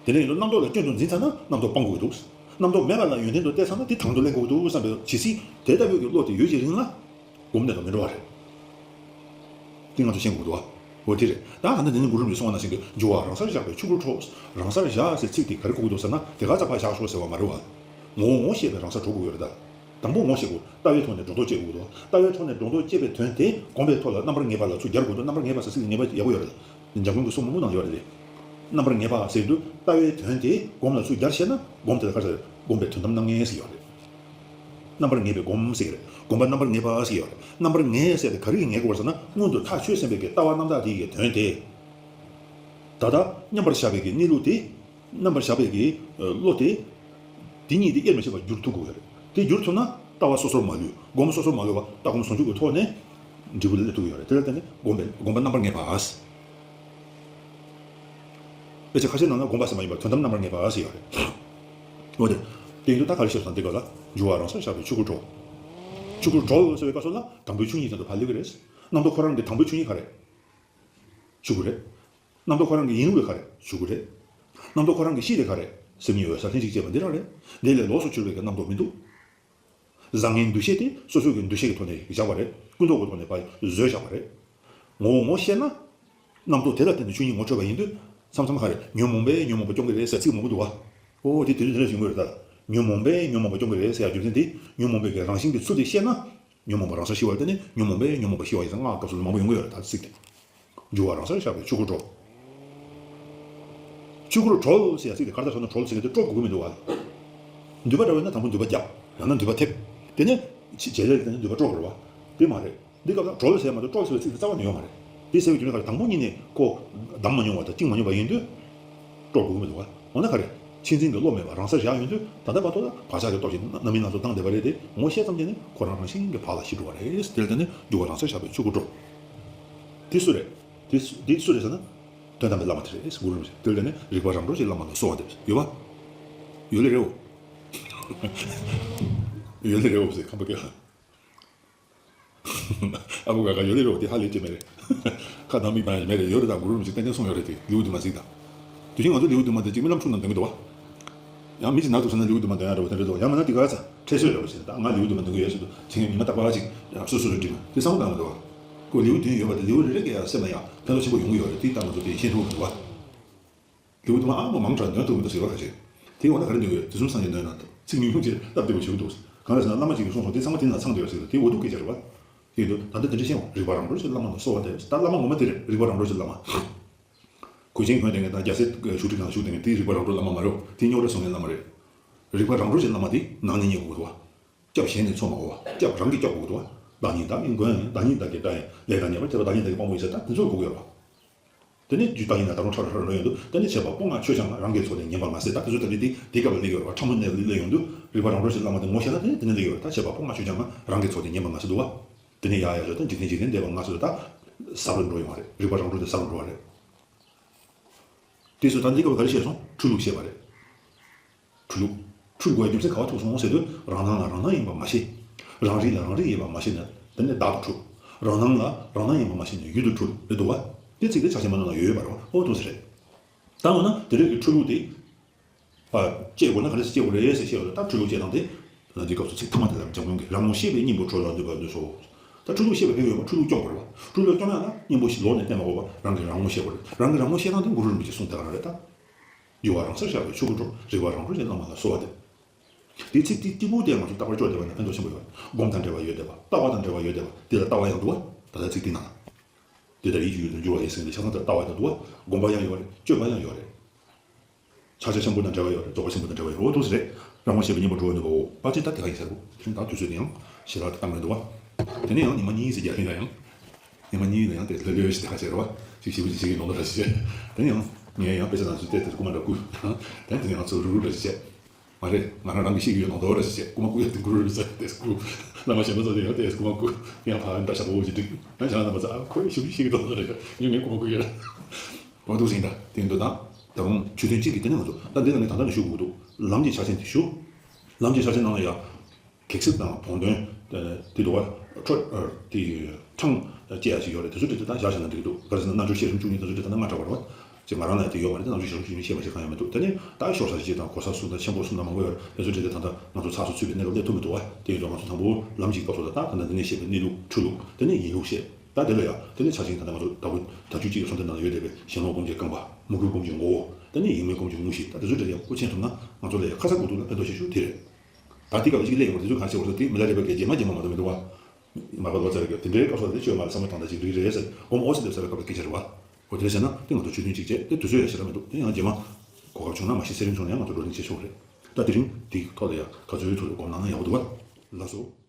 དེ་འདྲ་ཡིན་དུས་རྣམ་རྟོག་ལ་སྐྱོན་དུ་འཛིན་ཚར་ན་རྣམ་རྟོག་སྤང་དགོས་ཀྱི་འདུག་རྣམ་རྟོག་མེད་པ་ལ་ཡོན་ཏན་དུ་བལྟས་ཚར་ན་དེ་དང་དུ་ལེན་དགོས་ཀྱི་འདུག་བསམ་པའི་ཇི་སྲིད་དེ་ལྟ་བུའི་གི་བློ་དེ་ཡོད་ཀྱི་རིང་ལ། སྒོམ་གནད་དུ་མི་འགྲོ་བ་རེད། དེ་ང་ཚོ་ཤེས་དགོས་འདུག་བ། འོ་དེ་རེད། ད་ཨ་ནི་དེ་ནི་གུ་རུ་རིན་པོ་ཆེས་གསུངས་པ་ནང་བཞིན་གྱི། འགྱུར་བ་རང་སར་བཞག་པས་ཆོས་སྐུར་གྲོལ། རང་སར་བཞག་ཟེར་ཚིག་དེ་ག་རེ་གོ་གི་འདུག་ཟེར་ན། དེ་ག་ཙམ་ཕར་བཞག་ཤོག་ཟེར་བ་མ་རེད་བ། ངོ་བོ་ངོ་ཤེས་པའི་རང་སར་གྲོལ་དགོས་ཀྱི་ཡོད་རེད་ད། དང་པོ་ངོ་ཤེས་དགོས། ལྟ་བའི་ཐོག་ནས་སྒྲོ་འདོགས་བཅད་དགོས་འདུག་ལྟ་བའི་ཐོག་ནས་སྒྲོ་འདོགས་བཅད་པའི་དོན་དེ་སྒོམ་པའི་ཐོག་ལ་རྣམ་པར་ངེས་པ་ལ་ཚུར་སྦྱར་དགོས་འདུག་རྣམ་པར་ངེས་པ་ཟེར་ཚིག་ངེས་པ་ཡག་པོ་ཡོད་རེད། འཇམ་མགོན་གྱི་གསུང་མང་པོ་ནང་ཡོད་རེད་དེ། རྣམ་པར་ངེས་པ་ཟེར་དུས་ལྟ་བའི་དོན་དེ་སྒོམ་ལ་ཚུར་སྦྱར་ཤེས་ན། སྒོམ་དེ་ལ་ག་རེ་ཟེར། སྒོམ་པའི་དོན་དམ་རྣམ་ངེས་ཟེར་ཡོད་རེད། རྣམ་པར་ངེས་པའི་སྒོམ་ཟེར་གྱི་རེད། སྒོམ་པ་རྣམ་པར་ངེས་པ་ཟེར་གྱི་ཡོད་རེད། རྣམ་པར་ངེས་ཟེར་དེ་ག་རེ་གིས་ངེས་དགོས་པ་ཟེར་ན། སྔོན་དུ་ཐག་ཆོད་ཟིན་པའི་གི་ལྟ་བ་རྣམ་དག་དེ་ཡི་གི་དོན་དེ། ད་ལྟ་མཉམ་པར་བཞག་པའི་གི་གནས་ལུགས་དེ། མཉམ་པར་བཞག་པའི་གི་བློ་དེ། དེ་ཉིད་དེ་དབྱེར་མི་ཕྱེད་པར་འགྱུར་ཐུབ་དགོས་ཀྱི་རེད། དེ་འགྱུར་ཐུབ་ན་ལྟ་བ་སོ་སོར་མ་ལུས། སྒོམ་སོ་སོར་མ་ལུས་པ། ལྟ་སྒོམ་ཟུང་འཇུག་གི་ཐོག་ནས་འབྲས་བུ་ལ་སླེབས་ཐུབ་ཀྱི་ཡོད་རེད། དེ་ལ་བརྟེན་ནས་སྒོམ་པའི་སྒོམ་པ་རྣམ་པར་ངེས་པ། དཔེ་ཆ་ཁ་ཤས་ནང་ན་སྒོམ་པ་ཟེར་མ་ཡིན་པར་དོན་དམ་རྣམ་པར་ངེས་པ་ཟེར་ཡོད་རེད། འོ་དེ། དེ་ཡིན་དུས་ད་ག་རེ་ཤེས་སོང་། འདི་སྐབས་ལ་འགྱུར་བ་རང་སར་བཞག་པས་ཆོས་སྐུར་གྲོལ། ཆོས་སྐུར་གྲོལ་ཟེར་བའི་སྐབས་སུ་ལ་དང་པོའི་ཆོས་ཉིད་དེ་ཚོ་ཕར་སླེབས་ཀྱི་རེད། རྣམ་རྟོག་ཁོ་རང་གི་དང་པོའི་ཆོས་ཉིད་ག་རེ། ཆོས་སྐུ་རེད། རྣམ་རྟོག་ཁོ་རང་གི་ཡིན་ལུགས་དེ་ག་རེ། ཆོས་སྐུ་རེད། རྣམ་རྟོག་ཁོ་རང་གི་གཤིས་དེ་ག་རེ། སེམས་ཉིད་འོད་གསལ་ལྷན་ཅིག་སྐྱེས་པ་འདི་རང་རེད། འདི་ལས་ལོགས་སུ་གྱུར་པའི་གི་རྣམ་རྟོག་མི་འདུག་བཟང་ངན་འདུ་ཤེས་དེ་སོ་སོའི་གི་འདུ་ཤེས་ཀྱི་ཐོག་ནས་བཞག་པ་རེད། ཀུན་རྟོག་གི་ཐོག་ནས་ཕར་བཟོས་བཞག་པ་རེད། ངོ་བོ་ངོ་ཤེས་ན། རྣམ་རྟོག་དེ་ལ་བརྟེན་ནས་ཆོས་ཉིད་ངོ་འཕྲོད་པ་ཡིན་དུས། མཚམས་མཚམས་ག་རེ། ཉོན་མོངས་པས་ཉོན་མོངས་པ་སྐྱོང་གི་རེད་ཟེར་ཚིག་མང་པོ་འདུག་བ། ཨོ་དེ་དེ་རིང་དེ་འདྲ་ཞིག་ཡོང་གི་རེད་ད། ཉོན་མོངས་པས་ཉོན་མོངས་པ་སྐྱོང་གི་རེད་ཟེར་ཡ་རྒྱུ་མཚན་དེ། ཉོན་མོངས་པའི་གི་རང་བཞིན་གྱི་ཚུལ་དེ་ཤེས་ན། ཉོན་མོངས་པ་རང་སར་ཞི་བ་ལ་བརྟེན་ནས་ཉོན་མོངས་པས་ཉོན་མོངས་པ་ཞི་བ་ཡིན་ཟེར་སྔགས་སྐབས་སུ་མང་པོ་ཡོང་གི་ཡོད་རེད་ད་ཚིག་དེ། འགྱུར་བ་རང་སར་བཞག་པས་ཆོས་སྐུར་གྲོལ། ཆོས་སྐུར་གྲོལ་ཟེར་ཡ་ཚིག་དེ་ག་རེ་ལྟར་ཞུ་ན། གྲོལ་དགོས་ཀྱི་མི་འདུག་བ། འདུས་པ་འདྲ་བ་ཡིན་ན་དང་པོ་འདུས་པ་བརྒྱབ། ཡང་ན་འདུས་པ་ཐེབས། དེ་ནས་བྱེད་ལས་ལ་བརྟེན་ནས་འདུས་པ་སྤྲོ་དགོས་རེད་བ། དེ་མ་རེད། འདི་སྐབས་ལ་གྲོལ་ཟེར་མ་གཏོགས་སྤྲོ་ཟེར་བའི་ཚིག་དེ་རྩ་བ་ནས་ཡོད་མ་རེད། དེ་ཟེར་བའི་རྒྱུ་མཚན་ག་རེ། དང་པོ་ཉིད་ནས་ཁོ་བསྡམས་མ་མྱོང་བ་དང་བཅིངས་མ་མྱོང་བ་ཡིན་དུས། སྤྲོ་དགོས་ཀྱི་མི་འདུག་བ། འོ་ན་ག་རེ། མཁྱེན་བརྩེ་གི་བློ་མེད་པར་རང་སར་བཞག་ཡོང་དུས། ད་ལྟ་བར་དུ་ལ་བག་ཆགས་ཀྱི་སྟོབས་ཀྱིས་རྣམ་སྨིན་སྣ་ཚོགས་བཏང་བསྡད་པ་རེད་དེ། ངོ་ཤེས་ཙམ་གྱིས་ནི་ཁོ་རང་རང་བཞིན་གྱིས་ཕར་ལ་ཞི་འགྲོ་བ་རེད། དེ་ལ་བརྟེན་ནས་འགྱུར་བ་རང་སར་བཞག་པས་ཆོས་སྐུར་གྲོལ། དེ་སུ་རེད། དེ་སུ་དེ་སུ་རེད་ཟེར་ན། དོན་དམ་པའི་བླ་མ་དེ་རེད། གུ་རུ་རིན་པོ་ཆེ། དེ་ལ་བརྟེན་ནས་རིག་པ་རང་གྲོལ་གྱི་བླ་མ་ལ་གསོལ་བ་འདེབས་ཡོད་པ། ཡོད་ལེ་རེད་འོ། ཡོད་ལེ་རེད་འོ་ཟེར་ཁམས་པ་སྐད་ལ། ཨ་ཁུ་ཀ་ཁ་ཡོད་ལེ་རོ་དེ་ཧ་ལས་ཅེས་མེད་རེད། ཁ་དང་མིག་དང་ཡང་མེད་རེད། ཡོད་རེད། ད་གུ་རུ་རིན་པོ་ཆེ་ཏན་ཏན་གསུངས་ཡོད་རེད་དེ། ལེའུ་བདུན་མ་གཟིགས་དང་། དེ་བཞིན་ང་ཚོ་ལེའུ་བདུན་མ་དེ་གཅིག་རྨི་ལམ་འཁྲུག་ན་འདོན་གི་འདུག་བ། ཡང་མི་གཅིག་ནང་དུ་སོང་ན་ལེའུ་བདུན་མ་འདོན་ཡ་རེད་བ། དེ་འདྲ་འདུག་ཡང་མིན་ན་དེ་ག་རེ་ཟེར། ཁྲལ་གསོད་རེད་བ་ཞེས། ད་ང་ལེའུ་བདུན་མ་འདོན་གི་ཡོད་ཟེར་དུས་ཚིག་ཉི་མ་རྟག་པར་ཅིག་སོ་སོ་ལ་འབྲི་མ་དེ་བསམ་བློ་བཏང་མི་འདུག་བ། ཁོ་ལེའུ་བདུན་ཡོད་པ་དེ་ལེའུ་རེ་རེ་གི་ཡང་སེམས་ལ་ཡང་ཕན་ཐོགས་ཆེན་པོ་ཡོང་གི་ཡོད་རེད། དེ་ལྟར་ང་ཚོ་དེ་ཤེས་ཐུབ་མི་འདུག་བ། ལེའུ་དུ་མ་ཨ་མ་མང་དྲགས་འདོན་ཐུབ་མི་འདུག་ཟེར་བ་ཁ་ཤས། དེ་འོ་ན་ག་རེ་འདོན་དགོས། དུས་གསུམ་སངས་རྒྱས་འདོན་ན་ཚིག་ཉུང་ཉུང་ཅིག་སྟབས་བདེ་བོ་བྱེད་ཀྱི་འདུག་གང་རེད་ཟེར་ན་བླ་མ་གཅིག་གིས་གསུངས་སོང་། དེ་ཚང་མ་དེ་ན་ཚང་བསྡད་པ་ཞིག་རེད། དེ་འོ་ཐུག་སྐད་ཆ་རེད་བ། དེ་ཡིན་དུས་ད་ལྟ་དེ་འདྲ་བཤད་ཡོང་། རིག་པ་རང་གྲོལ་གྱི་བླ་མ་ལ་གསོལ་བ་འདེབས། ད་བླ་མ་ངོ་མ་དེ་རེད། རིག་པ་རང་གྲོལ་གྱི་བླ་མ། གོས་ཆེན་གྱོན་བསྡད་མཁན་དང་རྒྱལ་སྲས་བཞུགས་ཁྲི་ནང་བཞུགས་བསྡད་མཁན་དེ་རིག་པ་རང་གྲོལ་བླ་མ་མ་རེད། དེ་རྙོག་དྲ་བཟོ་མཁན་བླ་མ་རེད། རིག་པ་རང་གྲོལ་གྱི་བླ་མ་དེ་ནག་ཉེས་རྙེད་དགོས་འདུག་བ། སྐྱབས་གཞན་ནས་འཚོལ་མ་དགོས་པ། སྐྱབས་རང་གིས་སྐྱོབ་དགོས་འདུག་བ། བདག་ཉིད་བདག་གི་མགོན་ཡིན། བདག་ཉིད་བདག་གི་དགྲ་ཡིན། ལས་དང་ཉེས་པར་སྤྱད་པ། བདག་ཉིད་བདག་གི་དཔང་པོ་ཡིན་ཟེར། ད་དེ་ཚོ་དགོས་ཀྱི་ཡོད་རེད་བ། དེ་ནས་རྒྱུད་བརྟག་ཡིན་ན་ད་རུང་ཁྲ་རོ་ཁྲ་རོ་ཡོང་དུས། དེ་ནས་བྱས་པ་པོ་ང་ཆོས་ཀྱང་རང་གི་ཚོགས་དེ་ཉན་པར་མ་ཟད། ད་དེ་ཚོ་ད་དེ་དེ་དེ་སྐབས་ལ་སླེབས་ཡོད་རེད་བ། ཕྲ་མོ་ནས་སླེབས་ཡོང་དུས་རིག་པ་རང་གྲོལ་ཞེས་བླ་མ་དེ་ངོ་ཤེས་ན། དེ་ནས་དེ་ནས་སླེབས་ཡོད་རེད། ད་བྱས་པ་པོ་ང་ཆོས་ཀྱང་རང་གི་ཚོགས་དེ་ཉན་པར་མ་ཟད་འདུག་བ། དེ་ནས་ཡ་ཡ་ཞོ་ད་འཇིག་རྟེན་འཇིག་རྟེན་འདས་པ་ང་ཚོ་ད་ཟབ་རུ་འགྲོ་ཡོང་བ་རེད། རིག་པ་རང་གྲོལ་དེ་ཟབ་རུ་འགྲོ་བ་རེད། དེ་ཚོ་ད་འདི་སྐབས་ག་རེ་བཤད་སོང་། འཁྲུལ་ལུགས་བཤད་པ་རེད། འཁྲུལ་ལུགས། འཁྲུལ་དགོས་རྒྱུ་མཚན་ག་བ་ཐུག་སོང་ཟེར་དུས། རང་སྣང་ལ་རང་སྣང་ཡིན་པ་མ་ཤེས། རང་རིག་ལ་རང་རིག་ཡིན་པ་མ་ཤེས་ནས་དེ་ནས་བདག་ཏུ་འཁྲུལ། རང་སྣང་ལ་རང་སྣང་ཡིན་པ་མ་ཤེས་ནས་ཡུལ་དུ་འཁྲུལ་རེད་འདུག་བ། དེ་ཚིག་དེ་ཕྱག་ཆེན་མ་ནང་ལ་ཡོད་ཡོད་པ་རེད་བ། ཨོ་ཐུག་ས་རེད། ད་འོ་ན་དེ་རིགས་ཀྱི་འཁྲུལ་ལུགས་དེ། ཨ། བཅད་དགོས་ན་ག་འདྲ་ཞིག་བཅད་དགོས་རེད་ཟེར་བཤད་ཡོད་ལ། ད་འཁྲུལ་ལུགས་བཅད་སྟངས་དེ། ད་འདི་སྐབས་སུ་ཚིག་ཐ་མ་དེ་ལ་འཇམ་མགོན་གྱིས་རང་ངོ་ཤེས་པའི་སྙིང་པོ་གྲོལ་ལ་འདུས་པར་འདོད་སོ། ད་འཁྲུལ་ལུགས་ཤེས་པའི་ཕན་ཡོན་ཡོད་པ། འཁྲུལ་ལུགས་སྐྱོབ་དགོས་རེད་བ། འཁྲུལ་ལུགས་སྐྱོབ་ཡག་ལ་སྙིང་པོ་ཞིག་ལོག་ནས་བསྟན་མ་དགོས་པ། རང་གིས་རང་ངོ་ཤེས་དགོས་རེད། རང་གིས་རང་ངོ་ཤེས་སྟངས་དེ་གུ་རུ་རིན་པོ་ཆེའི་གསུང་དེ་ག་རང་རེད་ད། རྒྱུ་བ་རང་སར་ཤར་བའི་ཆོས་སྐུ་སྒྲུབ། རིག་པ་རང་གྲོལ་ཞེས་བླ་མ་ལ་གསོལ་བ་འདེབས། དེའི་ཚིག་དེ་གཅིག་པུ་དེ་ང་ཚོ་རྟག་པར་སྐྱོར་བསྡད་པ་ཡིན་ན་ཕན་ཐོགས་ཆེན་པོ་ཡོད་རེད། སྒོམ་དང་འབྲེལ་བ་ཡོད་བསྡད་པ། ལྟ་བ་དང་འབྲེལ་བ་ཡོད་བསྡད་པ། དེ་ལ་ལྟ་བ་ཡང་འདུག་བ། ད་ལྟ་ཚིག་དེའི་ནང་ལ། དེ་ལྟར་ཡིད་ཀྱི་ཡུལ་དུ་འགྱུར་བ་ཡིན་ཟེར་ནས་ཆ་ཚང་དེར་ལྟ་བ་ཡང་འདུག་བ། སྒོམ་པ་ཡང་ཡོད་རེད། སྤྱོད་པ་ཡང་ཡོད་རེད། ཕྱག་རྒྱ་ཆེན་པོ་དང་འབྲེལ་བ་ཡོད་རེད། རྫོགས་པ་ཆེན་པོ་དང་འབྲེལ་བ་ཡོད་རེད། འོ་འདུག་ཟེར་རེད། རང་ངོ་ཤེས་པའི་སྙིང་པོ་གྲོལ་ནུས་པའོ། པ་ཅི་ད་དེ་ག་ཡིན་ཟེར་རོ། དེ་རིང་ད་དུས་ཚོད་དེ་ཡང་ཞེ་དྲག་བཏང་མི་འདུག་བ། དེ་ནས་ཡང་ཉི་མ་གཉིས་ཟེར་རྒྱག་ཡིན་ན་ཡང་། ཉི་མ་གཉིས་ལ་ཡང་དེ་ལྷོད་ལྷོད་ཞིག་དེ་ག་བྱས་རེད་བ། ཅིག་ཞིབ་པོ་ཅིག་བྱེད་ཀྱི་ནོར་ལོ་ར་ཞིག་བྱས། དེ་ནས་ཡང་ངས་ཡང་དཔེ་ཆ་ནང་ཚུད་དེ་དེ་རྐུ་མ་འདྲ་རྐུ། དེ་ནས་དེ་ནས་ང་ཚོ་རུ་རུ་ར་ཞིག་བྱས། མ་རེད། ང་རང་རང་གིས་ཤེས་ཀྱི་ཡོད་མ་གཏོགས་ར་ཞིག་བྱས། རྐུ་མ་རྐུ་ཡ་དེ་རྐུ་རུ་རུ་ཟེར་དེ་རྐུ། བླ་མ་གཞན་པ་ཚོ་དེ་ཡང་དེ་རྐུ་མ་རྐུ། ཡང་ཕ་འདྲ་ཞབས་པོ་ཞིག་འགྲིག་ང་ཞང་རྣམ་པ་ཚོ་ཨ་ཁོས་ཞིབ་ཞིབ་ཤེས་ཀྱི་འདུག་ལ་རེད། ཡང་ངས་རྐུ་མ་རྐུ་ཡོད་ར། འོ་འདུག་ཟིན་ད་དེ་འདུག་ད། ད་རུང་ཆོས་ཐུན་གཅིག་གི་དེ་ནས་ང་ཚོ་ད་འདི་ལ་ངས་ད་ལྟ་ནས་ཞུ་དགོས་འདུག་ལམ་གྱི་ཕྱག་ཆེན་དེ་ཞུ། ལམ་གྱི་ཕྱག་ཆེན་ནང་ལ་ཡ། གེགས་སེལ་དང་བོགས་འདོན། དེ་འདུག་བ། འཕྲོ། དེ། འཕྲང་བཅད་ཡ་ཞིག་ཡོད་རེད། དེ་ཚོ་དེ་ད་བཞག་བཞག་ན་འགྲིག་འདུག་ག་རེ་ཟེར་ན་རྣལ་འབྱོར་བཤད་རིམ་བཅུ་གཉིས་དེ་ཚོ་དེ་ད་ལྟ་ང་འདྲ་བ་རེད་བ། ཅེས་ང་རང་ལ་དེ་ཡོད་མ་རེད། དེ་རྣལ་འབྱོར་བཤད་རིམ་བཅུ་གཉིས་བཤད་མ་བཤད་གང་ཡང་མི་འདུག་དེ་ནས་ད་ཤོག་ས་ཞིག་དང་གོ་ས་གསུམ་དང་ཆེན་པོ་གསུམ་དང་མང་པོ་ཡོད་རེད། དེ་ཚོ་དེ་ད་ལྟ་ང་ཚོ་ཚགས་སུ་ཚུད་པའི་གནས་སྐབས་སླེབས་ཐུབ་མི་འདུག་བ། དེ་ཡིན་དུས་ང་ཚོ་དང་པོ་ལམ་གྱི་སྐབས་སུ་ད་ད་ད་ལྟ་འདི་ནས་བཤད་པའི་གནས་ལུགས་འཁྲུལ་ལུགས་དེ་ནས་ཡིན་ལུགས་བཤད། ད་དེ་ལ་ཡ་དེ་ནས་ཕྱག་ཆེན་ད་ལྟ་ང་ཚོ་ད་བུ་ད་ཆོས་གཅིག་གི་གསུང་དེ་ནང་ལ་ཡོད་བསྡད་པའི་གཞན་ལུགས་སྒོམ་གྱི་རྐང་པ། མོས་གུས་སྒོམ་གྱི་ངོ་བོ། དེ་ནས་ཡིད་མངོན་སྒོམ་གྱི་དངོས་གཞི། ད་དེ་ཚོ་དེ་ལ་ཡ་མགོ་ཆེན་ཐུབ་ན་ང་ཚོ་ལ་ཡ་ཁ་ཚ་དགོས་གཏུགས་ལ་ཕན་ཐོགས་ཆེ་ཤོས་དེ་རེད། ད་དེ་སྐབས་ལ་གཅིག་སླེབས་ཡོང་བ་དེ་ཚོ་གང་བྱེད་དགོས་ཟེར་དེ་མི་ལ་རས་པའི་རྗེས་མ་རྗེས་མ་མ་གཏོགས་མི་འདུག་བ། མར་པ་ལོ་ཙཱ་རི་གིས་དེ་འདྲའི་སྐབས་སུ་དེ་བཅོས་མ་ལ་བསམ་བློ་བཏང་ད་ཅིག་འགྲིག་རེད་ཟེར། སྒོམ་འོ་ཟེར་འདེབས་ཟེར་བའི་སྐབས་ལ་སྐད་ཆ་རེད་བ། འོ་དེ་རེད་ཟེར་ན་དེ་ང་ཚོ་ཆོས་ཐུན་གཅིག་བྱས་དེ་དུས་ཚོད་ཡང་ཞེ་དྲག་མི་འདུག་དེ་ཡང་རྗེས་མ་གོ་སྐབས་བྱུང་ན་མ་གཞི་ཚེ་རིང་མཆོག་ནས་ཡང་ང་ཚོ་བགྲོ་གླེང་བྱེད་ཆོག་རེད། ད་དེ་རིང་དེའི་ཐོག་ལ་ཡང་ག་ཚོད་ཐུབ་ཐུབ་སྒོམ་གནང་ན་ཡག་པོ་འདུག་བ། ལགས་སོ།